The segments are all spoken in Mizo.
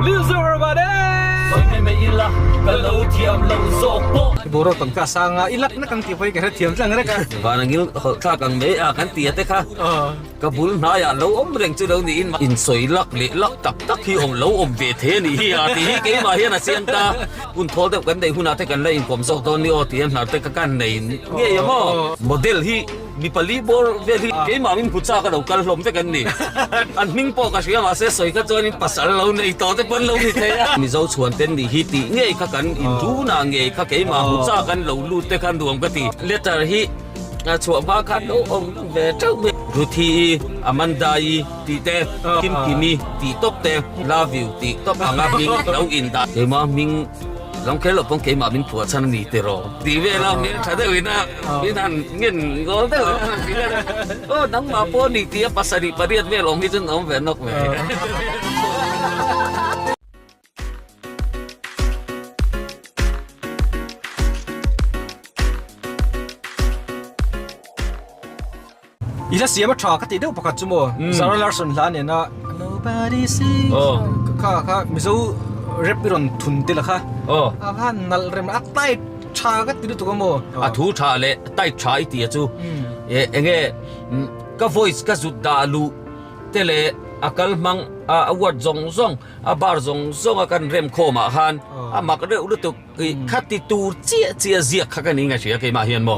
Listen everybody! Sawi mai mai ila ka lo thiam lo zawk pawh. Boruak tam kha a sang a, i lakna kan tih pawhin ka hrethiam tlang rek a. Van angil hawlh thlak ang mai a kan ti a te kha. Ka bul hnaiah lo awm reng chu lo niin insawi lak leh lak tak tak hi awm lo awm ve thei a nih hi a tih hi keimah hian a chiang ta. Hun thawl deuh kan neih hunah te kan la inkawm zawk dawn ni aw tih a hnar te ka kan nei ngei a maw. Model hi mi pali bawr vel hi keimah min hmu chak a lo kal hlawm vek an ni. An hming pawh ka hria mahse sawi kha chuanin pasal lo nei tawh te pawh an lo ni thei a. Mizo chhuan ten nih hi tih ngei kha kan inrunah ngei kha keimah hmu chak an lo lut te kha nuam ka ti. Letter hi. A chhuah hma khan lo awm ve teuh mai. Ruthi-i, Amanda-i tih te, Kimkimi tih tawp te, Love you tih tawp anga hming lo indah. Keimah hming lam kher loh pawn keimah min phuah chhan a ni tiraw tih vel a hmel tha deuhin a min han ngen ngawl deuh a han ti vel a, aw nangmah pawh a ni tih a pasarih pariat vel awm hi chu an awm ve nawk mai. I la siam a tha ka tih deuh pakhat chu maw Zara Larsson hla nena Nobody sees kha kha Mizo rap i rawn thun tel a kha a han nalh rem a tight tha ka ti lutuk a maw a thu tha leh tight tha i ti a chu enge ka voice ka zut dah luh te leh a kal hmang a word zawng zawng a bar zawng zawng a kan rem khawm ah khan a mak reuh lutuk i khati tur chiah chiah ziak kha ka ni nga hria keimah hian maw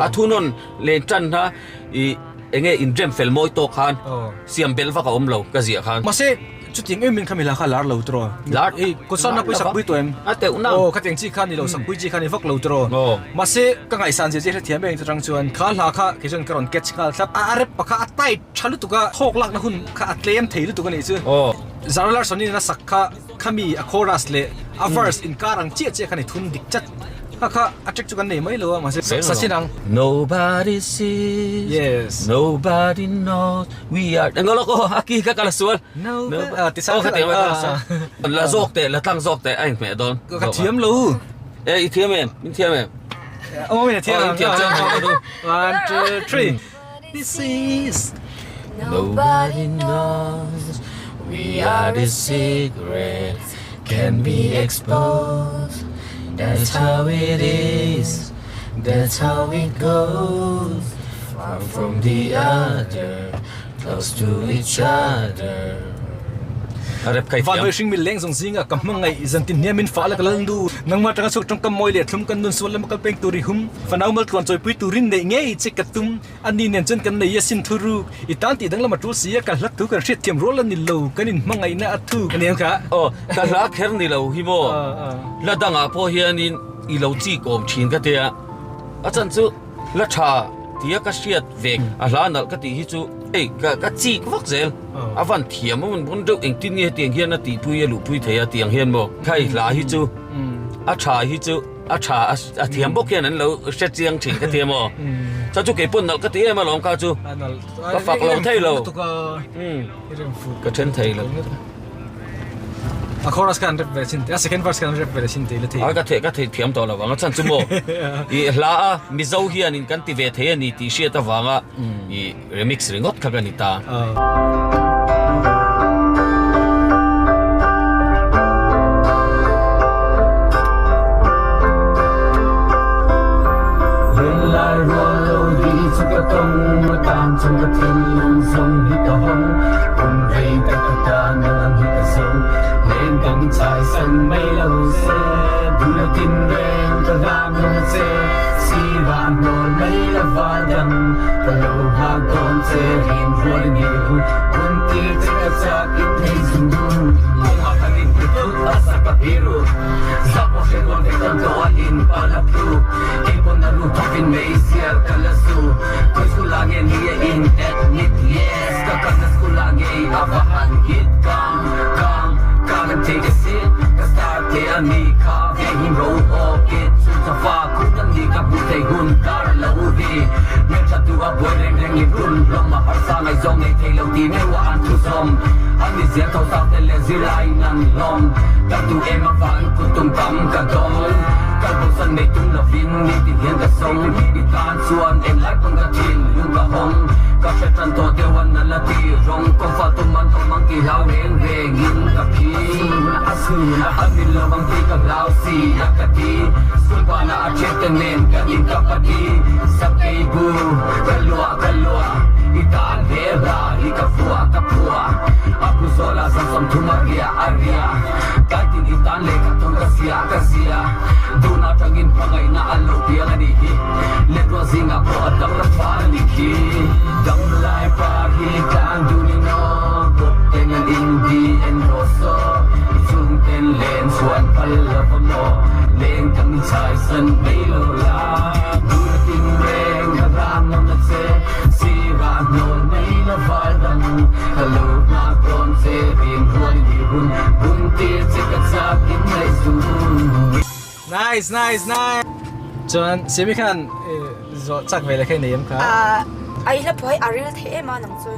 a thunawn len tan kha i enge inrem fel mawi tawk khan siam belh vak a awm lo ka ziah khan. Mahse chutiang em in kha mila kha lar lo tiraw? Lar Ei kawtsan na pawisa sakpui tawh em? A teuh nang. Aw khatiang chi kha ni lo sakpui chi kha ni vak lo tiraw? Mahse ka ngaihsan zia zia hrethiam em chutang chuan kha hla kha kei chuan ka rawn catch nghal thlap a a rep pakha a tight tha lutuk a thawk lakna hun kha a tlem thei lutuk a nih chu. Zara Larsson in a sak kha Khami a chorus leh a verse inkar ang chiah chiah khan i thun dik chat. Kha kha a track chu kan nei mai lo a mahse sa chin ang. Nobody sees, Yes. nobody knows we are Englo lawk aw a ki kha ka la sual. Nobody ah ti sang kha kha ah. La zawk teh la tlang zawk teh a inhmeh dawn. Ka thiam lo. E i thiam em? Min thiam em? Awm in a thiam ang. Thiam chiang ang. One, two, three. This is Nobody knows we are the secret can be exposed That's how it is That's how it goes Far from the other Close to each other A rep kai Van thiam. hawi hring mil leng zawng zinga ka hmangaih zan tin hniam in fah la ka lal nu nangmah tanga chhuak tawngkam mawi leh thlum kan nun sual lama kal peng tur i hum fanau mal tluan chawipui turin neih ngei che ka tum A ni nen chuan kan nei a sin thu ruk, i tan tih danglam a tul si a, ka hla thu kan hriat thiam rual a ni lo, kan inhmangaihna a thuk a ni ang kha. Aw, ka hla kher ni lo hi maw, hla dangah pawh hianin i lo chik awm thin ka tia, a chan chu hla tha tia ka hriat ve a hla nalh ka tih hi chu hei ka ka chik vak zel, a van thiam a bun deuh engtin nge hetiang hian a tihpui a luhpui thei a tiang hian maw, khai hla hi chu a tha hi chu. A tha a thiam bawk hian an lo hre chiang thin ka ti emaw? Chuan chu kei pawn nalh ka ti em alawm kha chu ka fak lo thei lo. Ka then thei lo. A chorus khan rap ve chin te, a second verse khan rap ve chin te la thei. A ka thei ka thei thiam tawh lo vang a chan chu maw. I hla a Mizo hian in kan ti ve thei a ni tih hriat avanga i remix ringawt kha ka ni ta. hlau si a ka ti School banah a thiante nen kan in ka pati Sakei bu ka luah ka luah I tan he hla hi ka phuah ka phuah A phu zawlah zan 30 a riah a riah Taitin i tan lehkha thawn ka ziah ka ziah Dun atangin hmangaihna a lo piang a nih hi Letruah zingah pawh a dang ram fal a nih khi Damlai par hi tlang dun in aw Kawp ten an in di en rawh saw I chung ten len chhuan phal lo va maw Leng dang i chai san mai lo la Dun a tin reng ka ram ngam a che Sirah hnawl mai la val dang Ka lo nghak dawn che rian huan i nih hun Hun tir che ka chak in ngaih zun. Nice nice nice. Chuan Simi khan zawh chak ve leh kha i nei em kha? A i hla pawh hi a ril thei em a nang chu.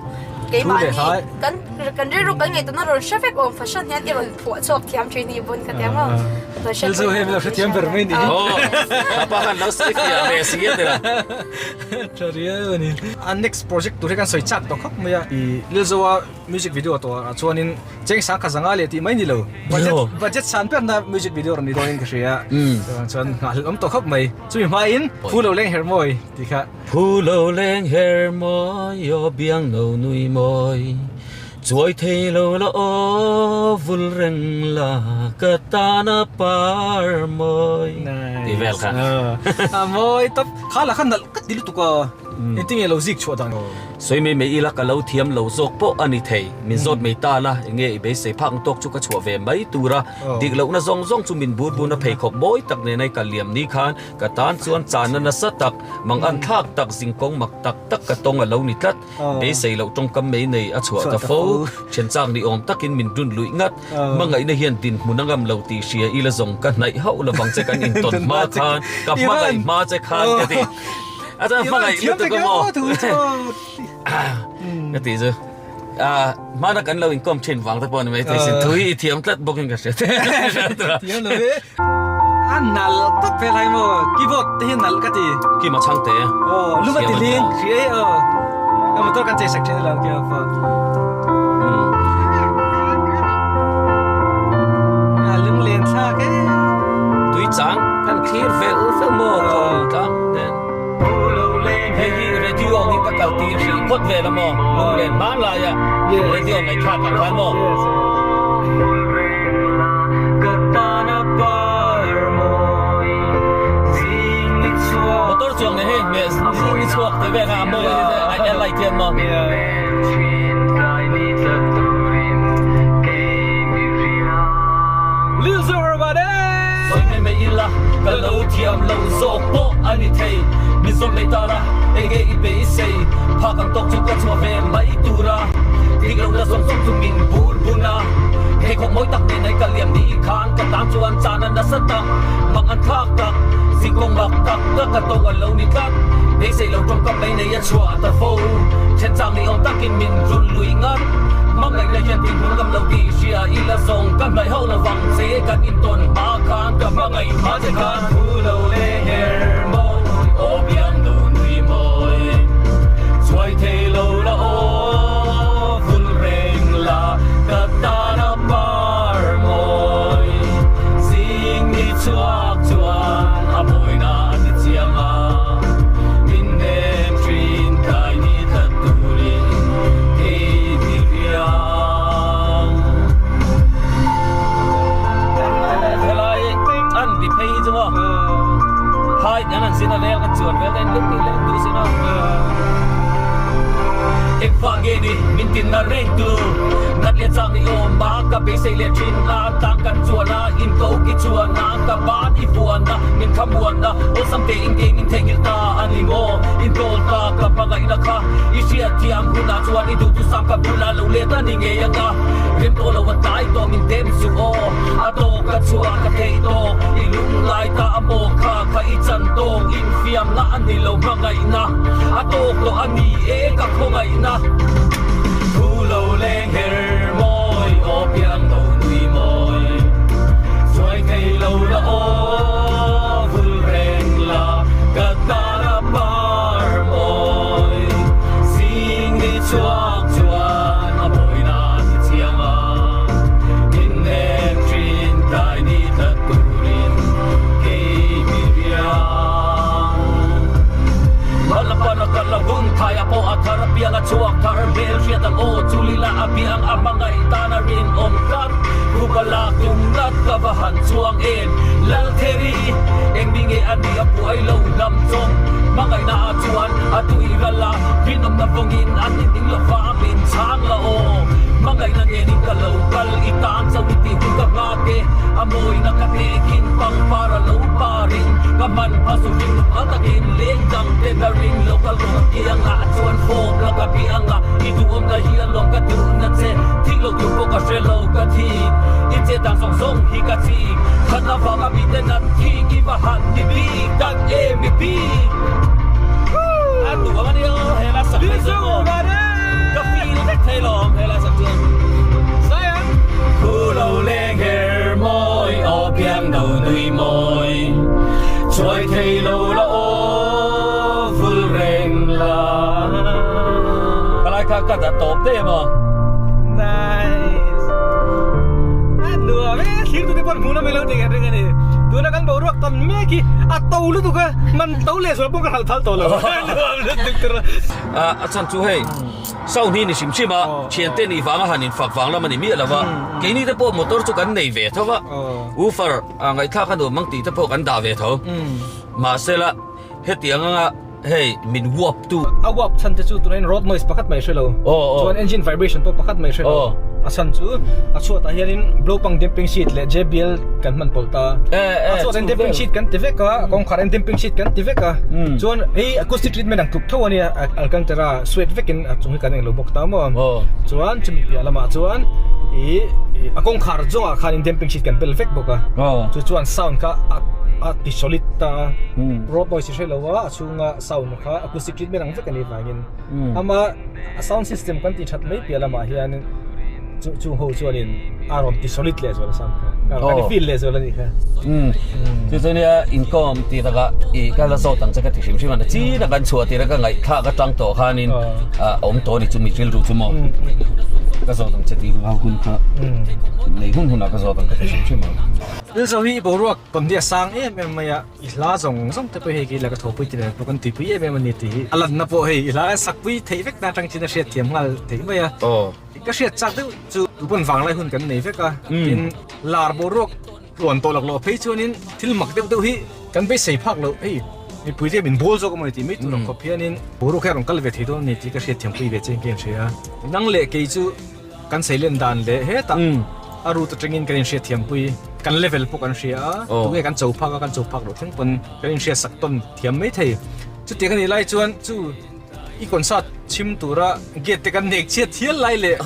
Keimahni kan kan rilru kan ngaihtuahna rawn hre vek awm fahran hian i rawn phuah chhuak thiam thin hi bun ka ti ang aw. Lilzo hi min lo hrethiam ber mai ni. Aw, ka pa khan lo sawi fiah ve si a tira. Tha riau a ni. A next project tur hi kan sawi chak tawh khawp mai a. I Lilzo-a music video tawh ah chuanin cheng sang kha zanga leh tih mai ni lo. Budget budget san berna music video rawn ni dawnin ka hria. Chuvang chuan nghahhlelh awm tawh khawp mai. Chumi hmain Phu lo leng her mawi tih kha. Phu lo leng her mawi aw biang no nui mawi Chuai thei lo la aw vul reng la ka tana par mawi tih vel kha. A mawi tawp. Kha lah kha nalh ka ti lutuk a. Engtin nge lo zik chhuah dan? Sawi mai mai ila ka lo thiam lo zawk pawh a ni thei. Min zawt mai ta la, enge i beisei phak ang tawk chu ka chhuah ve mai tur a. Dik lohna zawng zawng chu min bur buna pheikhawk mawi tak nena i kal liam ni khan ka tan chuan chana nasa tak, mangan thlak tak, zingkawng mak tak tak ka tawng a lo ni tlat. Beisei loh tawngkam mai nei a chhuah ta fo. Then chak ni awm takin min dun luih ngat. Hmangaihna hian dinhmun a ngam lo tih hria ila zawng ka hnaih hauh lovang che kan intawn hma khan, ka hmangaih hma che khan ka ti. A chuan hmangaih lutuk a maw? Ka ti chu. Hmana kan lo inkawm thin vang te pawh a ni maithei sin. Thu hi i thiam tlat bawkin ka hria. Thiam lo ve. A nalh tawp ve lai maw? Keyboard te hi nalh ka ti. Kim a chhang te. Aw, lung a ti hling hria e aw. Ka motor kan chei sak thin alawm kia pawh. A lunglen thlak e. Tui chang kan thlir fel fel maw tlang nen. Hei hi radio ang in ka kal tir hrih phawt vel a maw? Lunglen hmanlai a radio ngaihthlak ang khan maw? Motor chuang nen hei hmeh zing ni chhuak ti vel a a mawi a a light hian maw? Sawi mai mai ila ka lo thiam lo zawk pawh a ni thei. Min zawt leh ta la, enge i beisei? Phak ang tawk chu ka chhuah ve mai tur a, dik lohna zawng zawng chu min bur bun a. Pheikhawk mawi tak nen ai ka liam ni khan ka tan chuan chan a nasa tak, mang an thlak tak, zingkawng mak tak tak ka tawng a lo ni tlat. Beisei lo tawngkam mai nei a chhuah ta fo, then chang ni awm takin min run lui ngat. Hmangaihna hian tinhmun ngam lo tih hria ila zawng ka hnaih hauh lo vang che kan intawn hma khan ka hmangaih hma che khan thu lo leh her mawi aw biang nu nui mawi chuai thei lo la aw vul reng la ka tan a par mawi zing ni chhuak chuan a mawina a ti chiang a min hnem thin tlai ni tlat turin kei mi riang. Helai an ti phei hi chu maw phai an an zin a leng an chuan vel a in lung tih leh duh sin a. Engvah nge ni min tinna reng tu ngat leh chang i awm a ka beisei leh thin a tlang kan chuan a in ko ki chuan a ka ban i vuan a min thlamuan a awlsam te in kei min theihnghilh ta a ni maw in tawl ta ka hmangaihna kha i hriatthiam hunah chuan i duhthusam ka bulah lo let a ni ngei anga rem tawh lo a tlai tawh min dem suh aw a tawk ka chhuah ka thei tawk i lunglai ta a maw kha kha i chan tawk infiamna a ni lo hmangaihna a tawk tawh a ni e ka khawngaihna thu lo leng her mawi aw piang lo nui mawi chuai thei lo la aw vul reng la ka tan a par mawi zing ni chhuak chuan a mawina ti chiang a min hnem thin tlai ni tlat turin. Phuba lak tum ngat ka va han chuang em? Laltheri, eng mi nge a nih a buai lo lam chawng? Hmangaihna ah chuan a tui ral a, rinawmna vawngin a ni ding lova a min chhang la aw. Hmangaihna nenin ka lo kal, i tan chauh i tih hun ka nghak e. A mawina ka tehkhin pangpar a lo parin, ka hman hma zu ring a takin leng dang te ka ring lo ka lawm kiangah chuan fawm la ka biangah i duhawmna hi a lawm ka duhna che thik lo tur pawh ka hre lo ka thik i che dan zawng zawng hi ka chik khat avanga miten an thik i va han ni bik tak em mi bik a duhawm a nia aw he la sak mai chu maw ka feel vek thei lo awm he la sak chuan Thu lo leng her mawi aw piang no nui mawi Chuai thei lo la aw vul reng la. Khalai kha ka dah tawp daih a maw? Nice. A nuam e, thlir tute pawh an hmuh na mai lo tih kan ring a ni. Tuna kan boruak tam mek hi a to lutuk a, man to leh zual pawh ka hralh phal tawh lo. Nuam lutuk tur a. A chhan chu hei. Sound hi ni hrim hrim a, thiante nih vanga han infak vang lam a ni miah lo va, keini te pawh motor chu kan nei ve tho va, woofer ngaihthlak a nuam ang tih te pawh kan dah ve tho. Mahsela hetiang anga hei min uap tu. A uap chhan te chu tunah hian road noise pakhat mai hre lo, chuan engine vibration pawh pakhat mai hre lo. A chhan chu a chhuatah hianin blowpang damping sheet leh JBL kan hman pawlh ta. A chhuatah hian damping sheet kan ti vek a, kawngkhar hian damping sheet kan ti vek a, chuan hei acoustic treatment ang tluk tho a nia Alcantara suede vekin a chung hi kan englo bawk ta maw. Chuan chumi piah lamah chuan ih a kawngkhar zawngah khanin damping sheet kan bel vek bawk a, chu chuan sound kha a ti solid ta a, road noise i hre lo a, a chhunga sound kha acoustic treatment ang vek a nih vangin ama a sound system kan tih that mai piah lamah hianin chu chung ho chuanin a rawn ti solid leh zual a sound kha kan i feel leh zual a nih kha. Chu chu nia inkhawm tih takah i ka la zawt ang che ka ti hrim hrim a chin a kan chhuah tir a ka ngaihthlak atang tawh khanin a awm tawh a ni chu mi rilru chu maw ka zawt ang che tih hun kha nei hun hunah ka zawt ang ka ti hrim hrim a. Lilzo hi boruak tawn hi a sang em em mai a. I hla zawng zawng te pawh hei khi la ka thawhpui ti nen pawh kan tuipui em em a ni tih hi a lanna pawh hei i hla kan sakpui theih vek na atang chin a hriat thiam nghal theih mai a. Ka hriat chak deuh chu tupawn vanglai hun kan nei vek a, tin lar boruak tluan tawh lak loh phei chuanin thil mak deuh deuh hi kan beisei phak loh hei mipui te min bawl zawk a mawni tih mai tur ang khawp hianin boruak hi a rawn kal ve thei dawn a ni tih ka hriat thiam pui ve che in ka inhria a. Nang leh kei chu Kan seilen dan leh hetah a route atangin kan inhriat thiampui, kan level pawh kan hria a, tunge kan cho phak a, kan cho phak loh thleng pawn kan inhriat sak tawn thiam mai thei. Chutiang a nih lai chuan chu i concert chhim tura gate te kan nek chhiat thial lai leh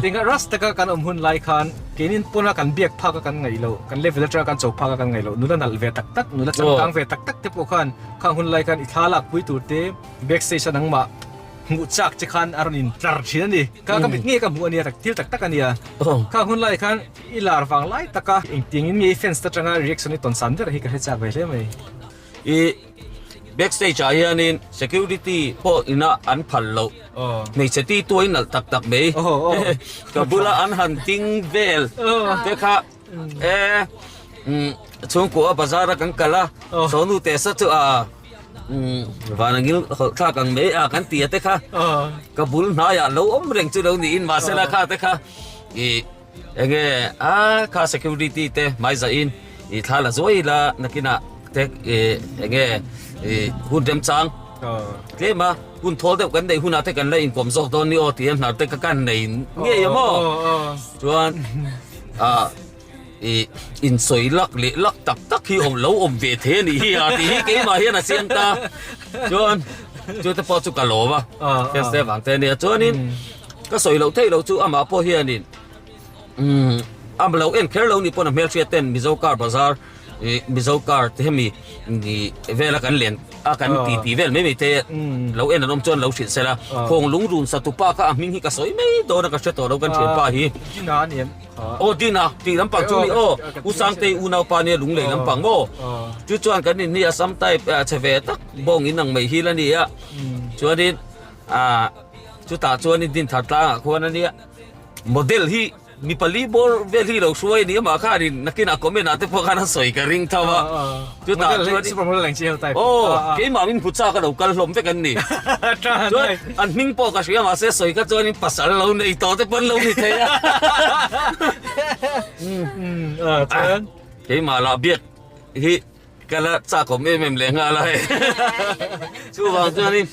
tinga rush taka kan awm hun lai khan keinin pawna kan biak phak a kan ngaih loh, kan level atanga kan cho phak a kan ngaih loh, nula nalh ve tak tak, nula changkang ve tak tak te pawh khan khang hun lai khan i thla lakpui tur te backstage a nangmah Hmuh chak che khan a rawn in tlar thin a ni. Kha ka mit ngei ka hmuh a nia tak thil tak tak a nia. Kha hun lai khan i lar vang lai taka engtiang in nge i fans te atanga reaction i tawn san ber hi ka hre chak ve hle mai. I backstage ah hianin security pawh ina an phal loh hmeichhe ti tuai nalh tak tak mai ka bula an han ding vel te kha e chhungkua bazar a kan kal a sawnu te sa chu a Vanangil hawlh thlak ang mai a kan ti a te kha ka bul hnaiah lo awm reng chu lo niin mahsela kha te kha ih enge a kha security te hmaiza in ih thla la zuai ila nakinah te ih enge ih hun remchang tlem a hun thawl deuh kan neih hunah te kan la inkawm zawk dawn ni aw tih a hnar te ka kan nei ngei a maw chuan ah. I insawi lak leh lak tak tak hi awm lo awm ve thei a nih hi a tih hi keimah hian a chiang ta. Chuan chu te pawh chu ka lawm a, fans te vang te a nia. Chuanin ka sawi loh theih loh chu amah pawh hianin umm a lo en kher lo ni pawn a hmelhriat ten Mizo car bazar ih Mizo car te hemi vela kan len a kan ti ti vel mai mai te lo en an awm chuan lo hrilh sela. Khawng lungrun satupa kha a hming hi ka sawi mai dawn a ka hre tawh lo kan thianpa hi. Aw Dina tih lampang chu ni aw U Sangtei unaupa nia lunglei lampang maw chu chuan kan inhi a sam type chhe ve tak bawng in ang mai hi la ni a chuanin ah chutah chuanin Dinthar tlangah khuan a nia model hi. Mi pali bawr vel hi lo hruai a ni amah khanin nakinah comment ah te pawh khan a sawi ka ring tho a. Chutah chuan aw keimah min hmu chak a lo kal hlawm vek an ni. Chuan an hming pawh ka hria mahse sawi kha chuanin pasal lo nei tawh te pawh an lo ni thei a. Keimah lah biak hi Ka la chak awm em em leh nghal a hei. Chuvang chuanin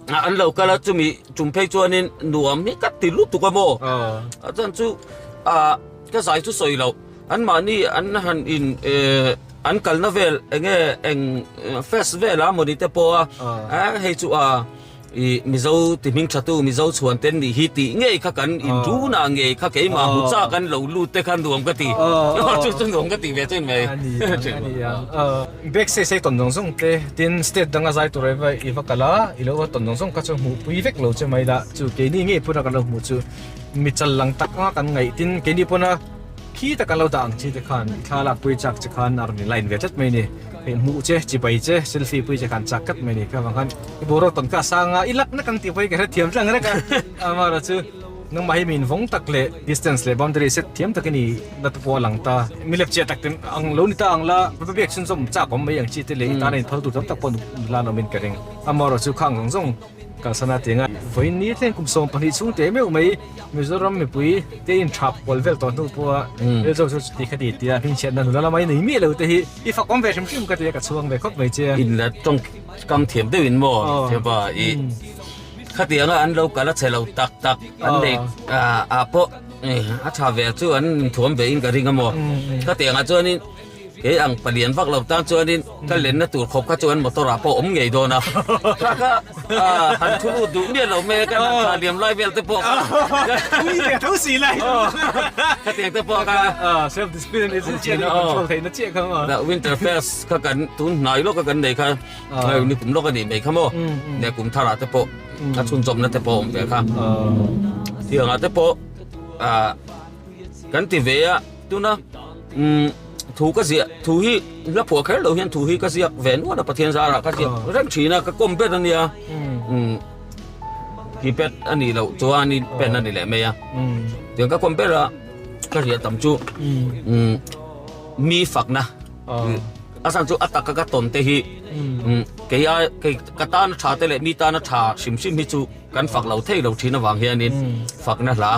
an lo kal a chumi tum phei chuanin nuam hi ka ti lutuk a maw. A chuan chu ah ka zai chu sawi loh anmahni an han in eh an kalna vel enge eng fest vel a mawni te pawh a hei chu a I Mizo ti hming thatu Mizo chhuan te nih hi tih ngei kha kan inrun ah ngei kha keimah hmu chak an lo lut te kha nuam ka ti. Chu chu nuam ka ti ve chuan mai. A ni ang, a ni ang. Bag sei sei tawn zawng zawng te, tin state danga zai tur eva i va kal a, i lo va tawn zawng zawng kha chu hmuh pui vek lo che mai la, chu keini ngei pawn a kan lo hmuh chu mi chal lang tak anga kan ngaih, tin keini pawn a khi tak an lo dah ang chi te khan i thla lak pui chak che khan a rawn in line ve tlat mai ni. Hei hmuh che, chibai che, selfie pui che khan chak tlat mai ni. Kha vang khan i boruak tawn kha a sang a, i lakna kan tih pawh hi ka hrethiam tlang rek a. Amaherawh chu nangmah hi min vawng tak leh distance leh boundary set thiam takin i la te pawh a lang ta. Mi lepchiah tak te ang lo ni ta ang la, va biak chhunzawm chak awm mai ang chi te leh i tan a inphal tur tam tak pawh nula an awmin ka ring. Amaherawh chu khang zawng zawng Kalsana tianga vawiin ni thleng kum 12 chhung teh meuh mai Mizoram mipui te in thap kual vel tawh hnu pawha Rilzo chu chuti kha ti tia hmingchhiatna nula lama i nei miah lo te hi i fak awm ve hrim hrim ka ti a ka chhuang ve khawp mai che a. In la tawng kam thiam deuh in maw thiampa i khatianga an lo kal a che lo tak tak an nei ah pawh a tha ve chu an inthuam ve in ka ring a maw khatiangah chuanin Kei ang palian vak lo tan chuanin ka lenna tur khawp kha chuan motor ah pawh awm ngei dawn a. Kha kha han thu lut duh miah lo mai a, ka han thla liam lai vel te pawh kha. Pui ve tho si lai. Khatiang te pawh kha. Self discipline is chiah a control theihna chiah kha maw. Winter fest kha kan tun hnai lawk a kan nei kha ni kum lawk a nih mai kha maw. Leh kum thar ah te pawh a chhunzawmna te pawh awm ve kha. Tiang ah te pawh kan ti ve a. Tuna thu ka ziah thu hi la phuah kher lo hian thu hi ka ziak ve nual a Pathian zarah ka ziak reng thin a ka kawm ber a nia keypad a nih loh chuan in pen a ni leh mai a tiang ka kawm ber a ka riah tam chu mi fakna a chhan chu a taka ka tawn te hi kei a kei ka tan tha te leh mi tana tha hrim hrim hi chu kan fak lo thei lo thin avang hianin fakna hla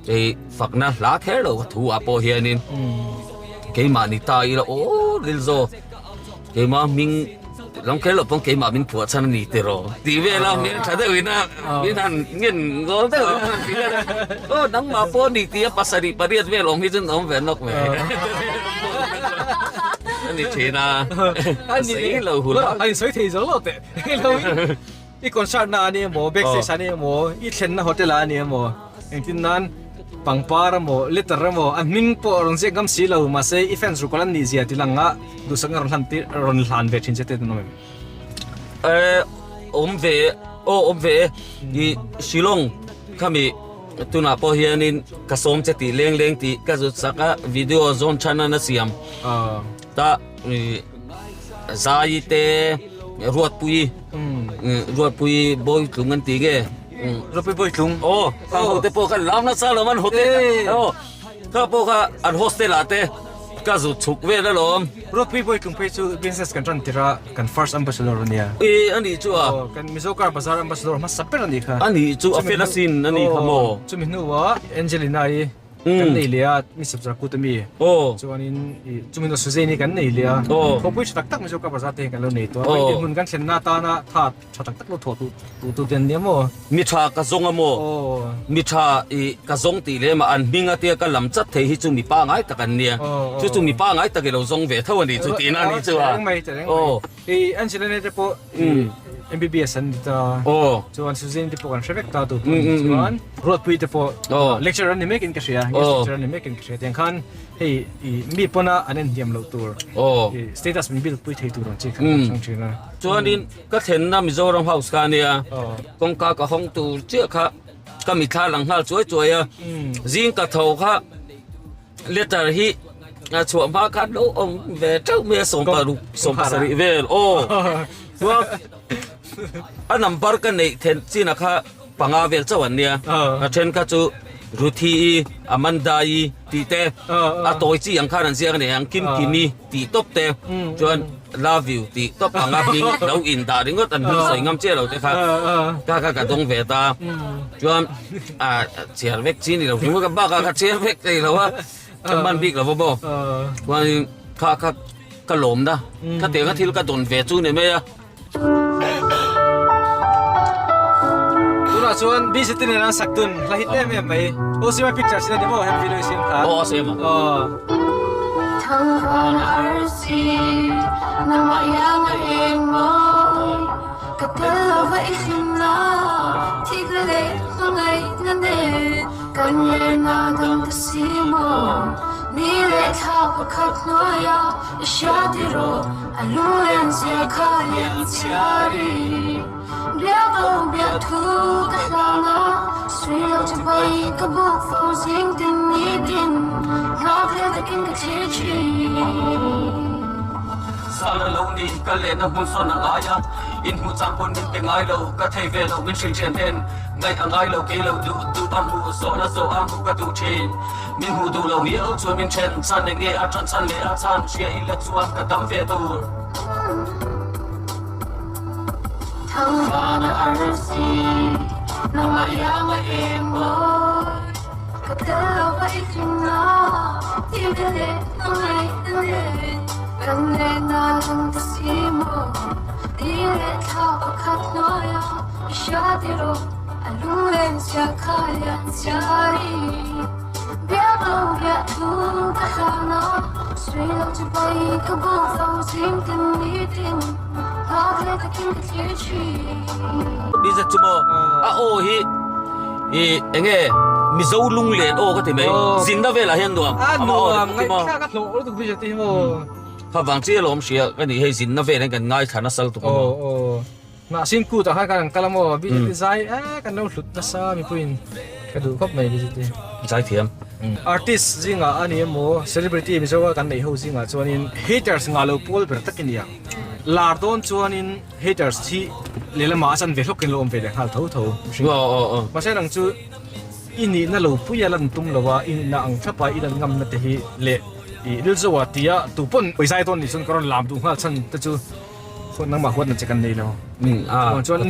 Hei fakna hla kher lo thu ah pawh hianin keimah ni ta ila aw rilzo keimah hming lam kher lo pawn keimah min phuah chhan a ni tiraw tih vel a hmel tha deuh ina min han ngen ngawl deuh in han ti vel a aw nangmah pawh ni tia pasarih pariat vel awm hi chu an awm ve nawk mai a ni thin a a sei lo hun a a insawi thei zo lo teh I concert na a ni emaw, backstage a ni emaw, i thlenna hotel ah a ni emaw, engtin nan pangpar emaw, letter emaw, a hming pawh rawn ziak ngam si lo, mahse i fans rukawl an nih zia ti lang a duhsakna rawn hlan tir rawn hlan ve thin che te an awm em? Eh, awm ve e, aw awm ve e, i Shillong khami tunah pawh hianin ka sawm che tih leng leng tih ka zut sak a, video zawn than a siam ta i Zai te Ruatpui Ruatpui Bawitlung an ti nge Ruatpui Bawitlung aw khang ho te pawh khan lam nasa lo an hotel aw kha pawh kha an hostel ah te ka zut chhuk vel alawm Ruatpui Bawitlung phei chu business kan tan tirh a kan first ambassador ania e ani chu a kan Mizo car bazar ambassador hmasa ber ani kha ani chu a fel asin ani kha maw chumi hnuah Angelina i Kan nei leh a, mi sabzar kut ami. Chuanin i chumi nu Suzanne hi kan nei leh a. Khawpui tha tak tak Mizo car bazar te hian kan lo nei tawh a. Vawiin hmun kan thlenna atana tha tha tak tak lo thawh tu tu te an nia maw? Mi tha ka zawng a maw? Mi tha i ka zawng tih leh mah an hming atia ka lam chat thei hi chu mi pangai tak an nia. Chu chu mi pangai tak i lo zawng ve tho a ni chu tihna a nih chu a. Tereng mai, tereng mai. I Angelina te pawh MBBS an ni ta. Chuan Suzanne te pawh kan hre vek ta tu pawh ni chuan Ruatpui te pawh lecturer an ni mek in ka hria. Guest lecturer an ni mek in ka hria. Tiang khan hei i mi pawna an en hniam loh tur i status min build pui thei tur ang chi khan kan hrang thin a. Chuanin ka thlenna Mizoram House kha ania kawngka ka hawng tur chiah kha ka mithla lang nghal chuai chuai a. Zing ka tho kha Letter hi a chhuah hma khan lo awm ve teuh mai a 16 17 vel aw chuan a number ka neih then chin a kha panga vel chauh an nia a then kha chu. Ruthi-i, Amanda-i tih te a tawi chi ang khan an ziak a ni ang, Kimkimi tih tawp te chuan Love you tih tawp anga hming lo in dah ringawt an hming sawi ngam chiah lo te kha kha kha ka dawng ve ta. Chuan ah chhiar vek chi ni lo hrim ka bakah ka chhiar vek thei lo a, ka hman bik lo va maw. Chuanin kha kha ka lawmna khatianga thil ka dawn ve chu ni mai a. Tunah chuan busy te nen an sak dun hla hit em em mai. Aw siam a picture sin a ni maw he video siam kha. Aw siam a. Aw. A lunglen zia kha lian chhiari Biak lo biak thu ka hlang a Sui lo chu pai ka buk fo zing tin ni tin Nghak hlel takin ka thlir thin. Sala lo ni ka lehna hmun sawn a ngai a, in hmuh chang pawn min pe ngai lo, ka thei ve lo min hrilh thian ten ngaih a ngai lo kei lo duh duh a hmuh zawhna zawh a hmuh ka duh thin. Min hmuh duh lo miau chuan min then chhan eng nge a tan chhan leh a chhan hria ila chuan ka dam ve tur. Thangvana arsi nangmah iang a eng mawi ka tel lo va i hlim na thil te leh hmangaih na nen kan lehna lung ta si maw ti leh thla pakhat hnuaia i hria tiraw a lunglen zia kha lian chiari. Biak lo biak thu ka hlang a, sui lo chu pai ka buk fo zing tin ni tin, nghak leh takin ka thlir thin. Bizet chu maw a aw hi i enge Mizo lunglen aw ka ti mai zinna velah hian nuam a nuam ngaihthlak a hlawh lutuk Bizet hi maw. Kha vang chiah alawm hria ka nih hei zinna vel hian kan ngaithla nasa lutuk a maw. Hnahsin kut ah khan kan an kal a maw BJP zai eh kan lo hlut nasa mipuiin ka duh khawp mai BJP. Zai thiam. Artist zingah a ni emaw celebrity Mizoa kan neih ho zingah chuanin haters ngah lo pawl ber tak i ni ang. Lar dawn chuanin haters hi lehlamah a chan ve hlawkin lo awm ve leh nghal tho tho mihring. Mahse nang chu i nihna lo puia lan tum lo a, i nihna ang thlapa i lan ngamna te hi leh i rilzoa tia tupawn pawizai dawn nih chuan ka rawn lam duh nghal chhan te chu Huat nangmah huatna che kan nei lo. Chuan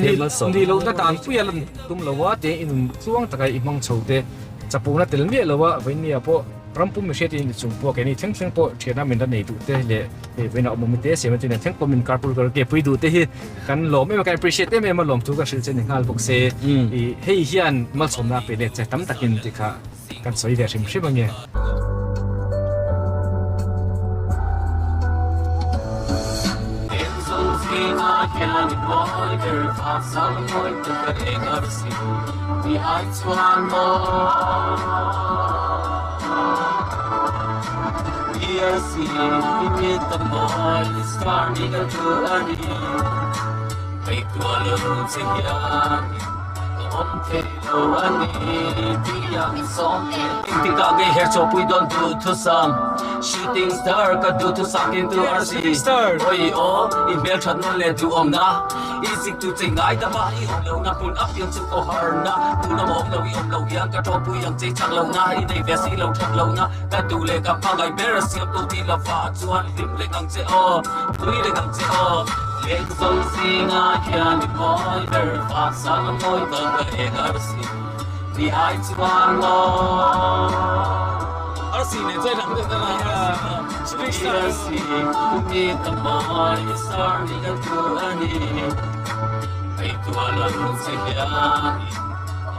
ni lohna dan pui a lan tum lo a, tiang i nun tluang taka i hmang chho te chapona tel miah lo a, vawinia pawh rampum mihriat in chung pawh keini thleng thleng pawh thiana min la nei duh te leh hei vawiina awm awm te siam atin thleng pawh min carpool karaoke pui duh te hi kan lawm em a, kan appreciate em em a lawm thu kan hrilh che ni nghal bawk se. I hei hian malsawmna a pe let che tam takin tih kha kan sawi ve hrim hrim ange. Engtikah nge her chawpui dawn duhthusam Shooting star ka duhthusam kin tu arsi Oi aw i hmelthat nawn leh duhawmna I zik tu che ngai dama i awm lohna hmun a piang chu aw harna Tuna maw awm lo i awm lo hian ka tawpui ang che chak lohna I nei ve si lo that lohna ka duh leh ka hmangaih ber siam tu ti lova chuan hlim reng ang che aw Nui reng ang che aw Lengzo zinga hian i mawi ber Vang a mawi dang ka eng arsi Ni ai chuan maw Arsi nen chuan ang deuh deuh a Arsi arsi mi ka mawi star ni ka tu a ni Hei tua lo che hian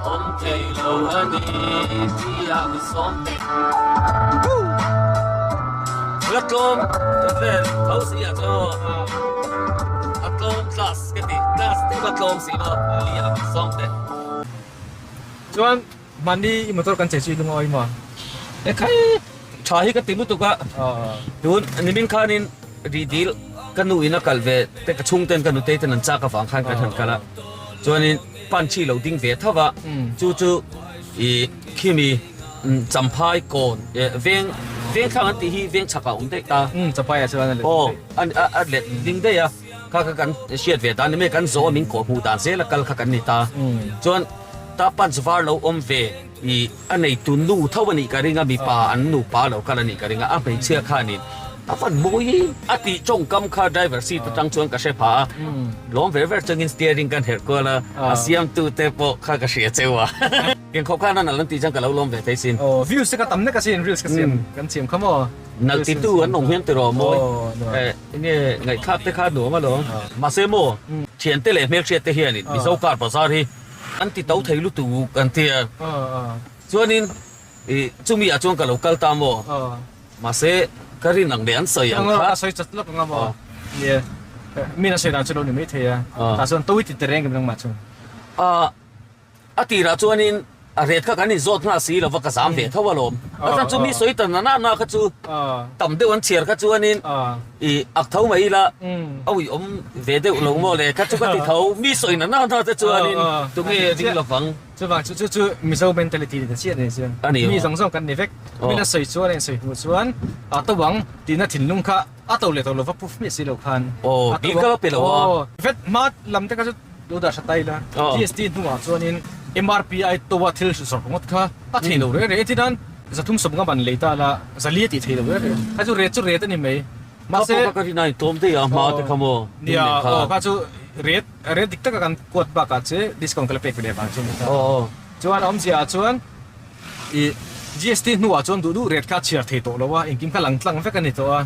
awm thei lo a ni Tia mi sawm te La tlawm vel tho si ah chuan a tlawm class Ka ti, class deuh a tlawm si maw? Ti a min sawm teh. Chuan mahni i motor kan chei chu i lungawi maw? E khai, tha hi ka ti lutuk a, tun nimin khanin rihdil ka nu in a kal ve te ka chhungten ka nutei ten an chak avang khan kan han kal a, chuanin punch hi lo ding ve tho va, chu chu i khimi champhai kawn veng vengthlang an tih hi veng chhakah a awm daih ta. Champhai ah chuan a let ding daih. Aw a let ding daih a. Kha kha kan hriat ve dan ni mai, kan zawh a min kawh hmuh dan zel a kal kha kan ni ta. Chuan Ta punch var lo awm ve i a neitu nu tho a nih ka ring a, mipa an nupa lo kal a nih ka ring a, a hmeichhia khanin a van mawi a tih tawngkam kha driver seat atang chuan ka hre pha a, lawm ver ver chungin steering kan herh kual a, a siamtu te pawh kha ka hria cheu a. Engkhawp khan a nalh an tih chuan ka lo lawm ve thei sin. Aw views te ka tam nek asin reels ka siam kan siam kha maw. Nalh titu an awm hian tiraw mawi enge ngaihthlak te kha nuam alawm. Mahse maw thiante leh hmelhriat te hianin Mizo car bazar hi an ti to thei lutuk an ti a. Chuanin chumi ah chuan ka lo kal ta maw. Mahse ka rin ang leh an sawi ang kha. A sawi chat lawk anga maw. Nia min a sawi dan chu lo ni mai thei a. Tah chuan to i ti tereng em nangmah chuan. A tirah chuanin a ret kha kan inzawt nghal si lova ka zam ve tho alawm. A chhan chu mi sawi ta na na kha chu tam deuh an chhiar kha chuanin i ak tho mai ila a ui awm ve deuh lo maw le kha chu ka ti tho. Mi sawi na na na te chuanin tunge ring lovang. Chuvang chu chu chu Mizo mentality ni ta chiah ni chuan mi zawng zawng kan ni vek. Min a sawi chuan a insawi hmuh chuan a to ang tihna thinlung kha a to leh to lova proof miah si lo khan a to ang. Aw vet hma lam te kha chu Lo dah hre tai la, GST hnuah chuanin MRP ai to a thil zawrh ngawt kha a thei lo reh reh tinan 350 man lei ta la zali a tih thei lo reh reh. Kha chu ret chu ret a ni mai. Mahse. Kha pawh kha ka rin a intlawm daih a hma te kha maw tum leh kha. Aw kha chu ret ret dik taka kan kuat bakah che discount ka la pek ve leh vang chu a ni ta. Chuan a awmzia ah chuan. I GST hnuah chuan duh duh rate kha a chhiar thei tawh lo a, engkim kha lang tlang vek a ni tawh a.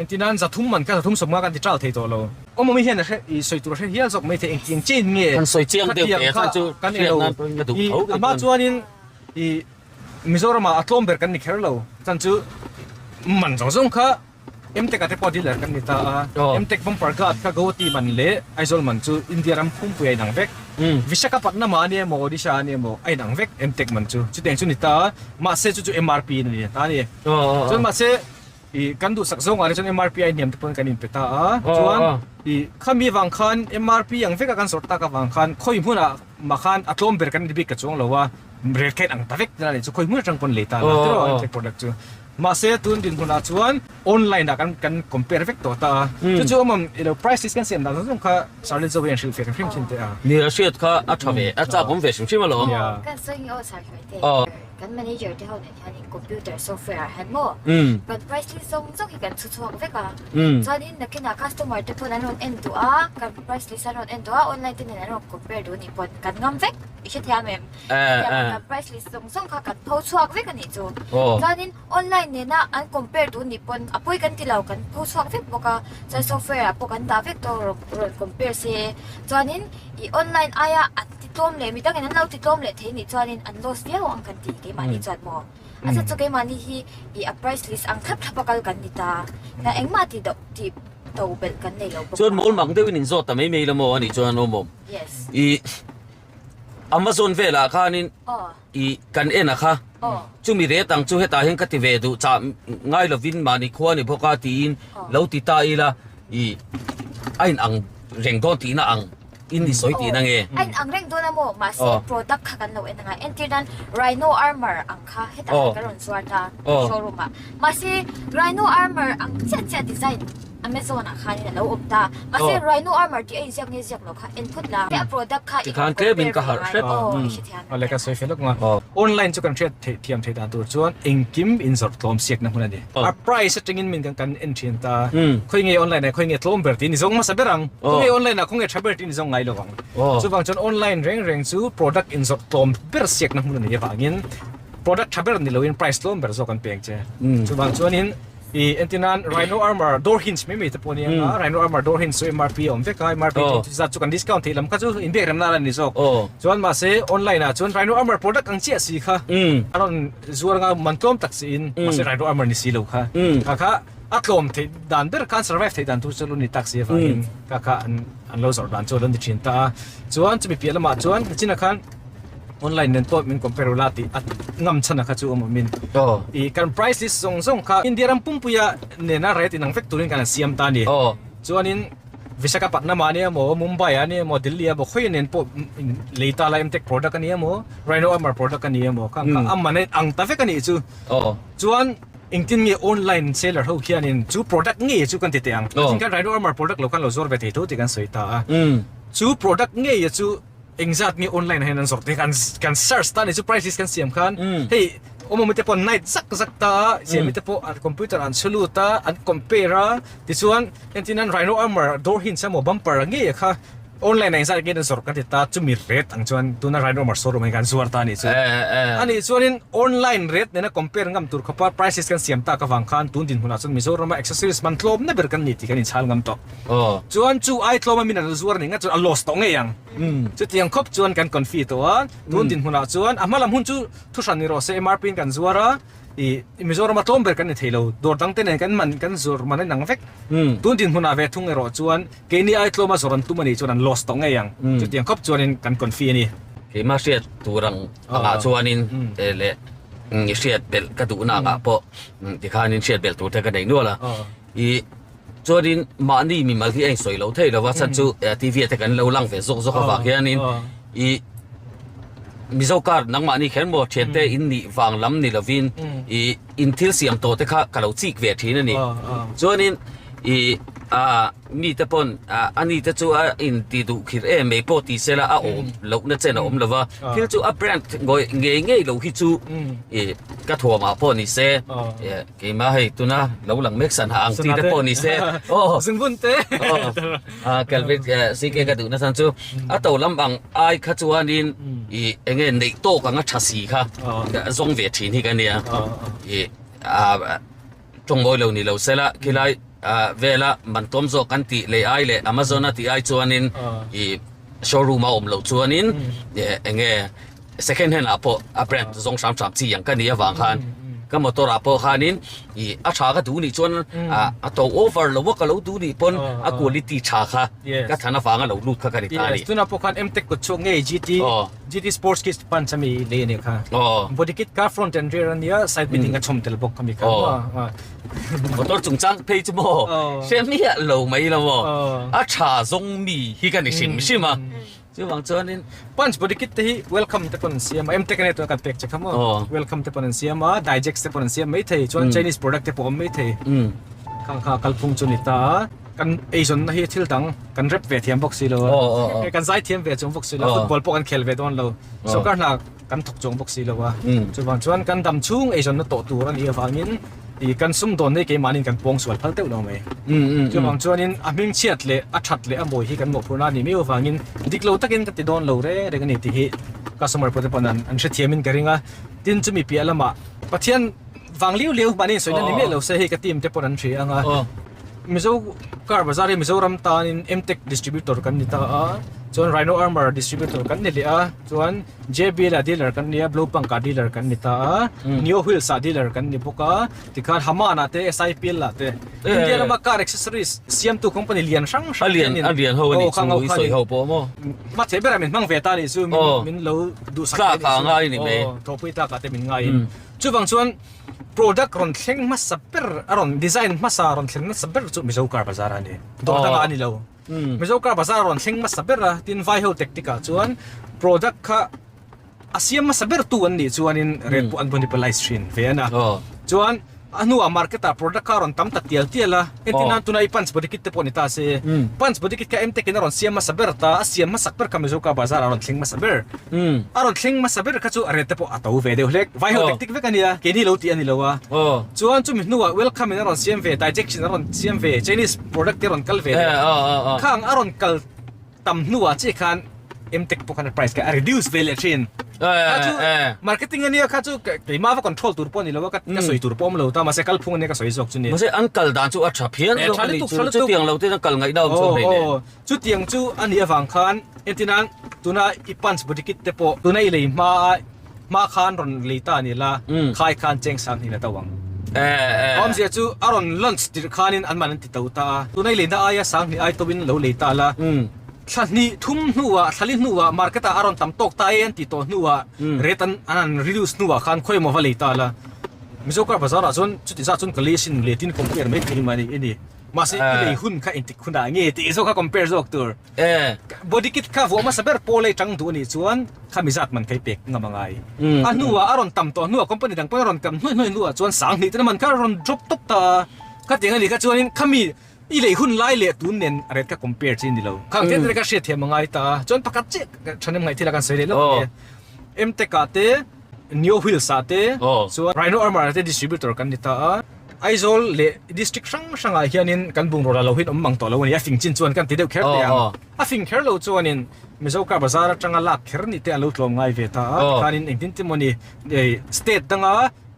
Engtin nan 300 man kha 350 kan ti ṭal thei tawh lo. Awmawmi hian a hre, i sawi tur a hre hial zawk mai thei, engtiang chain nge Kan sawi chiang deuh khatiang teh kha kha chu kan hriat elo. nan pawhin ka duh I tho a kei hma chuan. chuanin i Mizoramah a tlawm ber kan ni kher lo, chan chu man zawng zawng kha Mtech ah te pawh dealer kan ni ta a, Mtech bumper guard kha Guwahati man leh Aizawl man chu India ram pumpuia a inang vek. Visakhapatnam ah a ni emaw Odisha ah a ni emaw a inang vek Mtech man chu. Chutiang chu ni ta a, mahse chu chu MRP in a ni ta a ni. Chuan mahse i kan duhsak zawngah te chuan MRP a inhniam te pawn kan inpe ta a, chuan i khami vang khan MRP ang veka kan sawrh tak avang khan khawi hmunah mah khan a tlawm ber kan ni bik ka chuang lo a, rate kha inang ta vek ta a ni chu khawi hmun atang pawn lei ta la tiraw Mtech product chu. Mahse tun dinhmunah chuan online ah kan kan compare vek tawh ta a, chu chu awm i lo price list kan siam dan zawng zawng kha Sir Zoe an hrilh ve hrim hrim thin teh a. Ni a hriat kha a tha ve, a chak awm ve hrim hrim alawm. Kan sawi nge aw Sir Hruaite, kan manager te ho nen hianin computer software ah hian maw kan price list zawng zawng hi kan chhu chhuak vek a, chuanin nakinah customer te pawn an rawn en duh a, kan price list an rawn en duh a, online te nen an rawn compare duh a nih pawn kan ngam vek, i hrethiam em? Hetiang kan price list zawng zawng kha kan pho chhuak vek a nih chu. Chuanin online nena an compare duh nih pawn a pawi kan ti lo, kan pho chhuak vek bawk a. Chuan software ah pawh kan dah vek tawh rawn rawn compare se. Chuanin i online aia an ti tlawm leh midangin an lo ti tlawm leh thei nih chuanin an loss viau ang kan ti keimahni chuan maw. A chat chu keimahni hi i a price list ang thlap thlap a kal kan ni ta. Hian engmah ti do ti to belh kan nei lo bawk a. Chuan mawl mak deuhin inzawt ta mai mai la maw a nih chuan awm awm. Yes. I. Amazon velah khanin i kan en a kha, chumi ret ang chu hetah hian ka ti ve duh chah ngai lovin mahni khua ni bawk a tiin lo ti ta ila i a in ang reng dawn tihna ang in i sawi tihna nge? A in ang reng dawn a maw? Mahse product kha kan lo en anga entir nan Rhino Armour ang kha hetah khan ka rawn zuar ta showroom ah mahse Rhino Armour ang chiah chiah design Amazon ah khanin a lo awm ta mahse Rhino Armour tih a inziak nge ziak lo kha en phawt la a product kha i Tikhan tlem in ka harh hret. Aw i hrethiam Awle ka sawi fel lawk nga. Online chu kan hriat theih thiam theih dan tur chuan engkim in zawrh tlawm siakna hmun a ni. A price atangin min kan kan en thin ta. Khawi nge online ah khawi nge tlawm ber tih ni zawng hmasa ber ang. Khawi nge online ah khawi nge tha ber tih ni zawng ngai lo ang. Chuvang chuan online reng reng chu product in zawrh tlawm ber siakna hmun a nih avangin product tha ber ni loin price tlawm ber zawk an peng che. Chuvang chuanin I entirnan Rhino Armor door hinge mai mai te pawh a ni ang a, Rhino Armor door hinge chu MRP a awm vek a, MRP chu zat chu kan discount theih lam kha chu inbiak remna a ni zawk. Chuan mahse online ah chuan Rhino Armor product ang chiah si kha a rawn zuar anga man tlawm tak siin mahse Rhino Armor ni si lo kha kha kha a tlawm theih dan ber khan survive theih dan tur chu a lo ni tak si avangin kha kha an lo zawrh dan chu a lo ni thin ta a. Chuan chumi piah lamah chuan nichina khan Online nen pawh min compare ula tih a ngam chhan a kha chu awm awmin i kan price list zawng zawng kha India ram pumpuia nena rate inang vek turin kan han siam ta a ni. Chuanin Visakhapatnam ah a ni emaw, Mumbai ah a ni emaw, Delhi ah emaw khawi nen pawh lei ta la Mtech product a ni emaw, Rhino Armour product a ni emaw kha kha a man a ang ta vek a nih chu. Chuan engtin nge online seller ho khianin chu product ngei chu kan ti teh ang. Tin khan Rhino Armour product lo khan lo zuar ve thei tho tih kan sawi ta a. Chu product ngei chu. Engzat nge online ah hian an zawrh te kan kan search ta a ni chu price list kan siam khan hei awmawmi te pawh an night zak zak ta a siami te pawh an computer an chhu lut a an compare a tichuan entin an rhino armour door hinge emaw bumper ang ngei kha online ah engzat nge an zawrh kan ti ta chumi rate ang chuan tuna rhino armour showroom ah hian kan zuar ta a nih chu a nih chuanin online rate nena compare ngam tur khawpa price list kan siam tak avang khan tun dinhmunah chuan Mizoram a accessories man tlawmna ber kan ni tih kan inchhal ngam tawh. Chuan chu ai tlawm a min an zuar ning a chuan a loss tawh ngei ang. Chutiang khawp chuan kan confi tawh a, tun dinhmunah chuan a hma lam hun chu thuhran ni rawh se MRP in kan zuar a, ih Mizoram a tlawm ber kan ni thei lo, dawr dang te nen kan man kan zuar man a inang vek. Tun dinhmunah ve thung erawh chuan keini ai tlawm a zawr an tum a nih chuan an loss tawh ngei ang. Chutiang khawp chuanin kan confi a ni. Keimah hriat tur ang angah chuanin leh i hriat belh ka duhna angah pawh tikhanin hriat belh tur te ka nei nual a. Ih chuanin mahni mimal hi a insawi lo thei lo va chhan chu TV ah te kan lo lang ve zawk zawk avang hianin ih Mizo car nangmahni kher maw thiante in nih vang lam ni lovin ih in thil siam tawh te kha ka lo chik ve thin a ni. Chuanin ih ah mite pawn ah ani te chu a inti duh khir em mai pawh ti sela a awm lohna chen a awm lo va thil chu a brand ngawih ngei ngei lo hi chu ih ka thuamah pawh ni se Keimah hei tuna lo lang mek san ha ang ti te pawh ni se. Aw. Zungbun te. Aw. Kelvin CK ka duhna chhan chu a to lam ang ai kha chuanin i enge neih tawk anga tha si kha zawng ve thin hi ka nia. I a tawngmawi lo ni lo sela khilai vela man tlawm zawk kan tih lei ai leh Amazon a tih ai chuanin i showroom a awm loh chuanin enge Second hand ah pawh a brand zawng hram hram chi ang ka nih avang khan ka motor ah pawh khanin ih a tha ka duh nih chuan a to over lo a ka lo duh nih pawn a quality tha kha ka than avanga lo lut kha ka ni ta a ni. Tunah pawh khan M-Tech kut chhuak ngei GT GT Sports Kit punch ami lei a nih kha. Body kit kha front and rear a nia side fitting a chhawm tel bawk ami kha. Motor chungchang phei chu maw hre miah lo mai lo maw a tha zawng mi hi ka ni hrim hrim a. Chuvang chuanin Punch body kit te hi welcome te pawn an siam a, M-Tech ania tuna kan pek che kha maw? Welcome te pawn an siam a, Digex te pawn an siam maithei, chuan Chinese product te pawh a awm maithei. Khang kha kalphung chu ni ta a, kan eizawnna hi thil dang kan rep ve thiam bawk si lo a, kan zai thiam ve chuang bawk si lo a, football pawh kan khel ve dawn lo, sawrkar hna kan thawk chuang bawk si lo a, chuvang chuan kan dam chhung eizawnna tawh tur a nih avangin ih kan sumdawn hi keimahniin kan pawng sual phal deuh lo mai. Chuvang chuanin a hming chhiat leh a that leh a mawi hi kan mawhphurhna a nih miau avangin dik lo takin ka ti dawn lo reng reng a ni tih hi customer pawh te pawn an hrethiamin ka ring a, tin chumi piah lamah Pathian vang liu liu mahni insawi na ni miah lo se hei ka team te pawn an hria ang a, Mizo car bazar hi Mizoram tanin Mtech distributor kan ni ta a, chuan Rhino Armour distributor kan ni leh a, chuan JBL ah dealer kan ni a, Blowpunk ah dealer kan ni ta a, Neo Wheels ah dealer kan ni bawk a, tikhan Haman ah te, SIPL ah te, India lama car accessories siamtu company lian hrang hrang te an in. A lian ho a nih chu i sawi ho pawh maw? Hmatheh berah min hmang ve ta a nih chu, min lo duhsak te a nih chu. Tlak ah ngai a ni mai. Aw, thawhpui tlak ah te min ngai in. Chuvang chuan product rawn thleng hmasa ber, a rawn design hmasa rawn thleng nasa ber chu Mizo car bazar ah a ni. Dawr dangah a ni lo. Mizo car bazar a rawn thleng hmasa ber a, tin vai ho tactic ah chuan product kha a siam hmasa ber tu an nih chuanin rate pawh an monopolize thin ve a na. Chuan a hnuah market ah product kha a rawn tam ta tial tial a, entir nan tuna i punch body kit te pawh ni ta se, punch body kit kha MTech in a rawn siam hmasa ber ta, a siam hmasak ber kha Mizo car bazar ah a rawn thleng hmasa ber. A rawn thleng hmasa ber kha chu a rate te pawh a to ve deuh hlek. Vai ho tactic vek a nia, keini lo tih a ni lo a. Chuan chumi hnuah welcome in a rawn siam ve, dijection a rawn siam ve, Chinese product te a rawn kal ve leh. Khang a rawn kal tam hnuah chiah khan Mtech pawh khan a price kha a reduce ve leh thin. Kha chu marketing a nia kha chu keimah va control tur pawh a ni lo a, ka sawi tur pawh a awm lo ta, mahse kalphung a nia ka sawi zawk chu ni. Mahse an kal dan chu a tha phian zawk a ni chu, chutiang lo ten an kal ngaihna awm chuan hei le. Chutiang chu a nih avang khan entirnan tuna i punch body kit te pawh tuna i lei hma a hma khan rawn lei ta a ni la khai khan cheng sang hnin a to ang. Awmzia chu a rawn launch tirh khanin an man an ti to ta a, tuna i leina aia sang hnih ai tawhin lo lei ta la, thla hnih thum hnuah thla li hnuah market ah a rawn tam tawk ta e an ti tawh hnuah rate an an reduce hnuah khan khawi emaw va lei ta la. Mizo car bazar ah chuan chuti zat chuan ka lei sin letin compare mai thei mai a ni. Mahse i lei hun kha intik hunah nge tih zawk kha compare zawk tur. Body kit kha vuah hmasa ber pawl ei tang duh anih chuan kha mi zat man kha i pek ngam angai. A hnuah a rawn tam tawh hnuah company dang pawn a rawn kam hnuai hnuai hnuah chuan sang hnih tena man kha a rawn drop tawp ta a. Khatiang anih kha chuanin khami. I lei hun lai leh tun nen a rate kha compare chi a ni lo. Khang te te ka hriat thiam a ngai ta a, chuan pakhat chiah thahnem ngaih thil a kan sawi leh lawk a ni. Mtech ah te, Neo Wheels ah te, chuan Rhino Armour ah te distributor kan ni ta a. Aizawl leh district hrang hrang ah hianin kan bungraw la lo hin awm mang tawh lo a ni. A fing chin chuan kan ti deuh kher teh ang. A fing kher lo chuanin Mizo car bazar atanga lak kher ni te a lo tlawm ngai ve ta a, tikhanin engtin te mawni state danga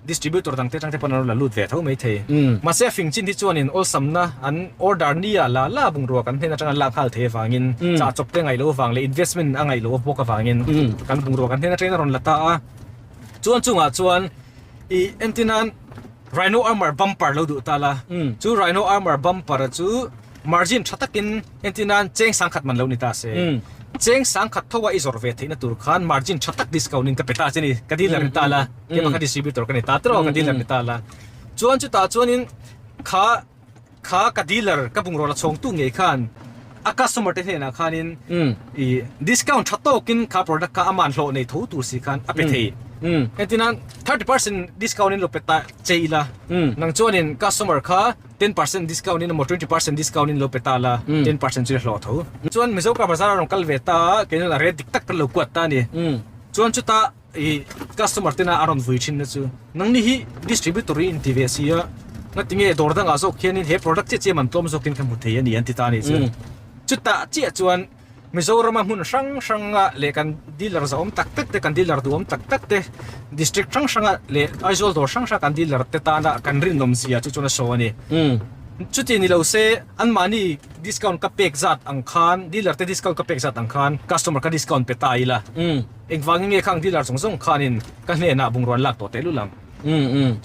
distributor dang te atang te pawn an lo la lut ve tho mai thei. Mahse a fing chin hi chuanin awlsamna an order nia la la bungrua kan hnen atanga lak nghal thei avangin chah chawp te ngaih loh avang leh investment a ngaih loh bawk avangin kan bungrua kan hnen atangin a rawn la ta a. Chuan chungah chuan i entirnan Rhino Armour bumper lo duh ta la, chu Rhino Armour bumper chu margin tha takin entirnan cheng sangkhat man lo ni ta se. Cheng sangkhat tho a i zawrh ve theihna tur khan margin tha tak discount in ka pe ta che ni, ka dealer ni ta la, keimah kha distributor ka ni ta tiraw ka dealer ni ta la. Chuan chutah chuanin kha kha ka dealer ka bungraw la chhawngtu ngei khan a customer te hnenah khanin i discount tha tawkin kha product kha aman hlawh nei tho tur si khan a pe thei. Entirnan 30% discount in lo pe ta che ila nang chuanin customer kha 10% discount in emaw 20% discount in lo pe ta la 10% chu i hlawh tho. Chuan Mizo car bazar a rawn kal ve ta a, kei chuan a rate dik tak kan lo kuat ta a ni. Chuan chuta i customer tena a rawn vui thin na chu nangni hi distributor i inti ve si a, ngatinge dawr dangah zawk hianin he product chiah chiah man tlawm zawkin ka hmu thei a ni an ti ta a ni chu. Chutah chiah chuan Mizorama hmun hrang hranga leh kan dealer zahawm tak tak te, kan dealer duhawm tak tak te, district hrang hranga leh Aizawl dawr hrang hranga kan dealer te tana kan rinawm zia chu chuan a show a ni. Chuti ni lo se anmahni discount ka pek zat ang khan, dealer te discount ka pek zat ang khan customer ka discount pe ta ila. Engvangin nge khang dealer zawng zawng khanin ka hnenah bungrua an lak tawh tehlul ang.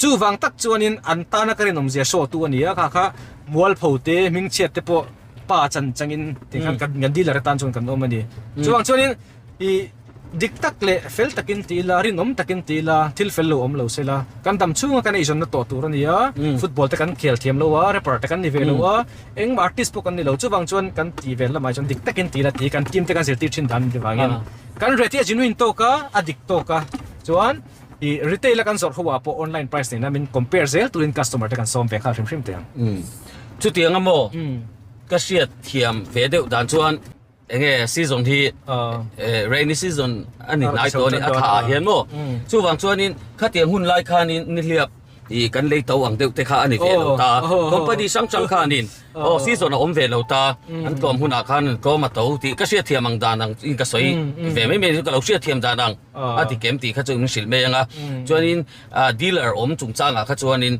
Chuvang tak chuanin an tana ka rinawm zia show tu a ni a, kha kha mualpho te, hmingchhiat te pawh, pa chan changin ti khan kan kan dealer atan chuan kan awm a ni. Chuvang chuanin i dik tak leh fel takin ti ila, rinawm takin ti ila, thil fel lo awm lo se la, kan dam chhunga kan eizawnna tawh tur a ni a, football te kan khel thiam lo a, rapper te kan ni ve lo a, engmah artist pawh kan ni lo. Chuvang chuan kan ti vel lamah chuan dik takin ti ila tih kan team te kan zirtir thin dan vangin kan rate hi a genuine tawk a, a dik tawk a, chuan i retail a kan zawrh ho ah pawh online price nena min compare zel turin customer te kan sawm ve nghal hrim hrim teh ang. Chutiang a maw? Ka hriat thiam ve deuh dan chuan enge season hi rainy season a ni hnai tawh a ni a thla ah hian maw? Chuvang chuanin khatiang hun lai khanin nihliap i kan lei to ang deuh te kha a ni ve lo ta. Company hrang hrang khanin aw season a awm ve lo ta an tlawm hunah khan an tlawm a to tih ka hriat thiam ang dan ang in ka sawi ve mai mai chu ka lo hriat thiam dan ang a ti kem tih kha chu min hrilh mai ang a. Chuanin dealer awm chungchangah kha chuanin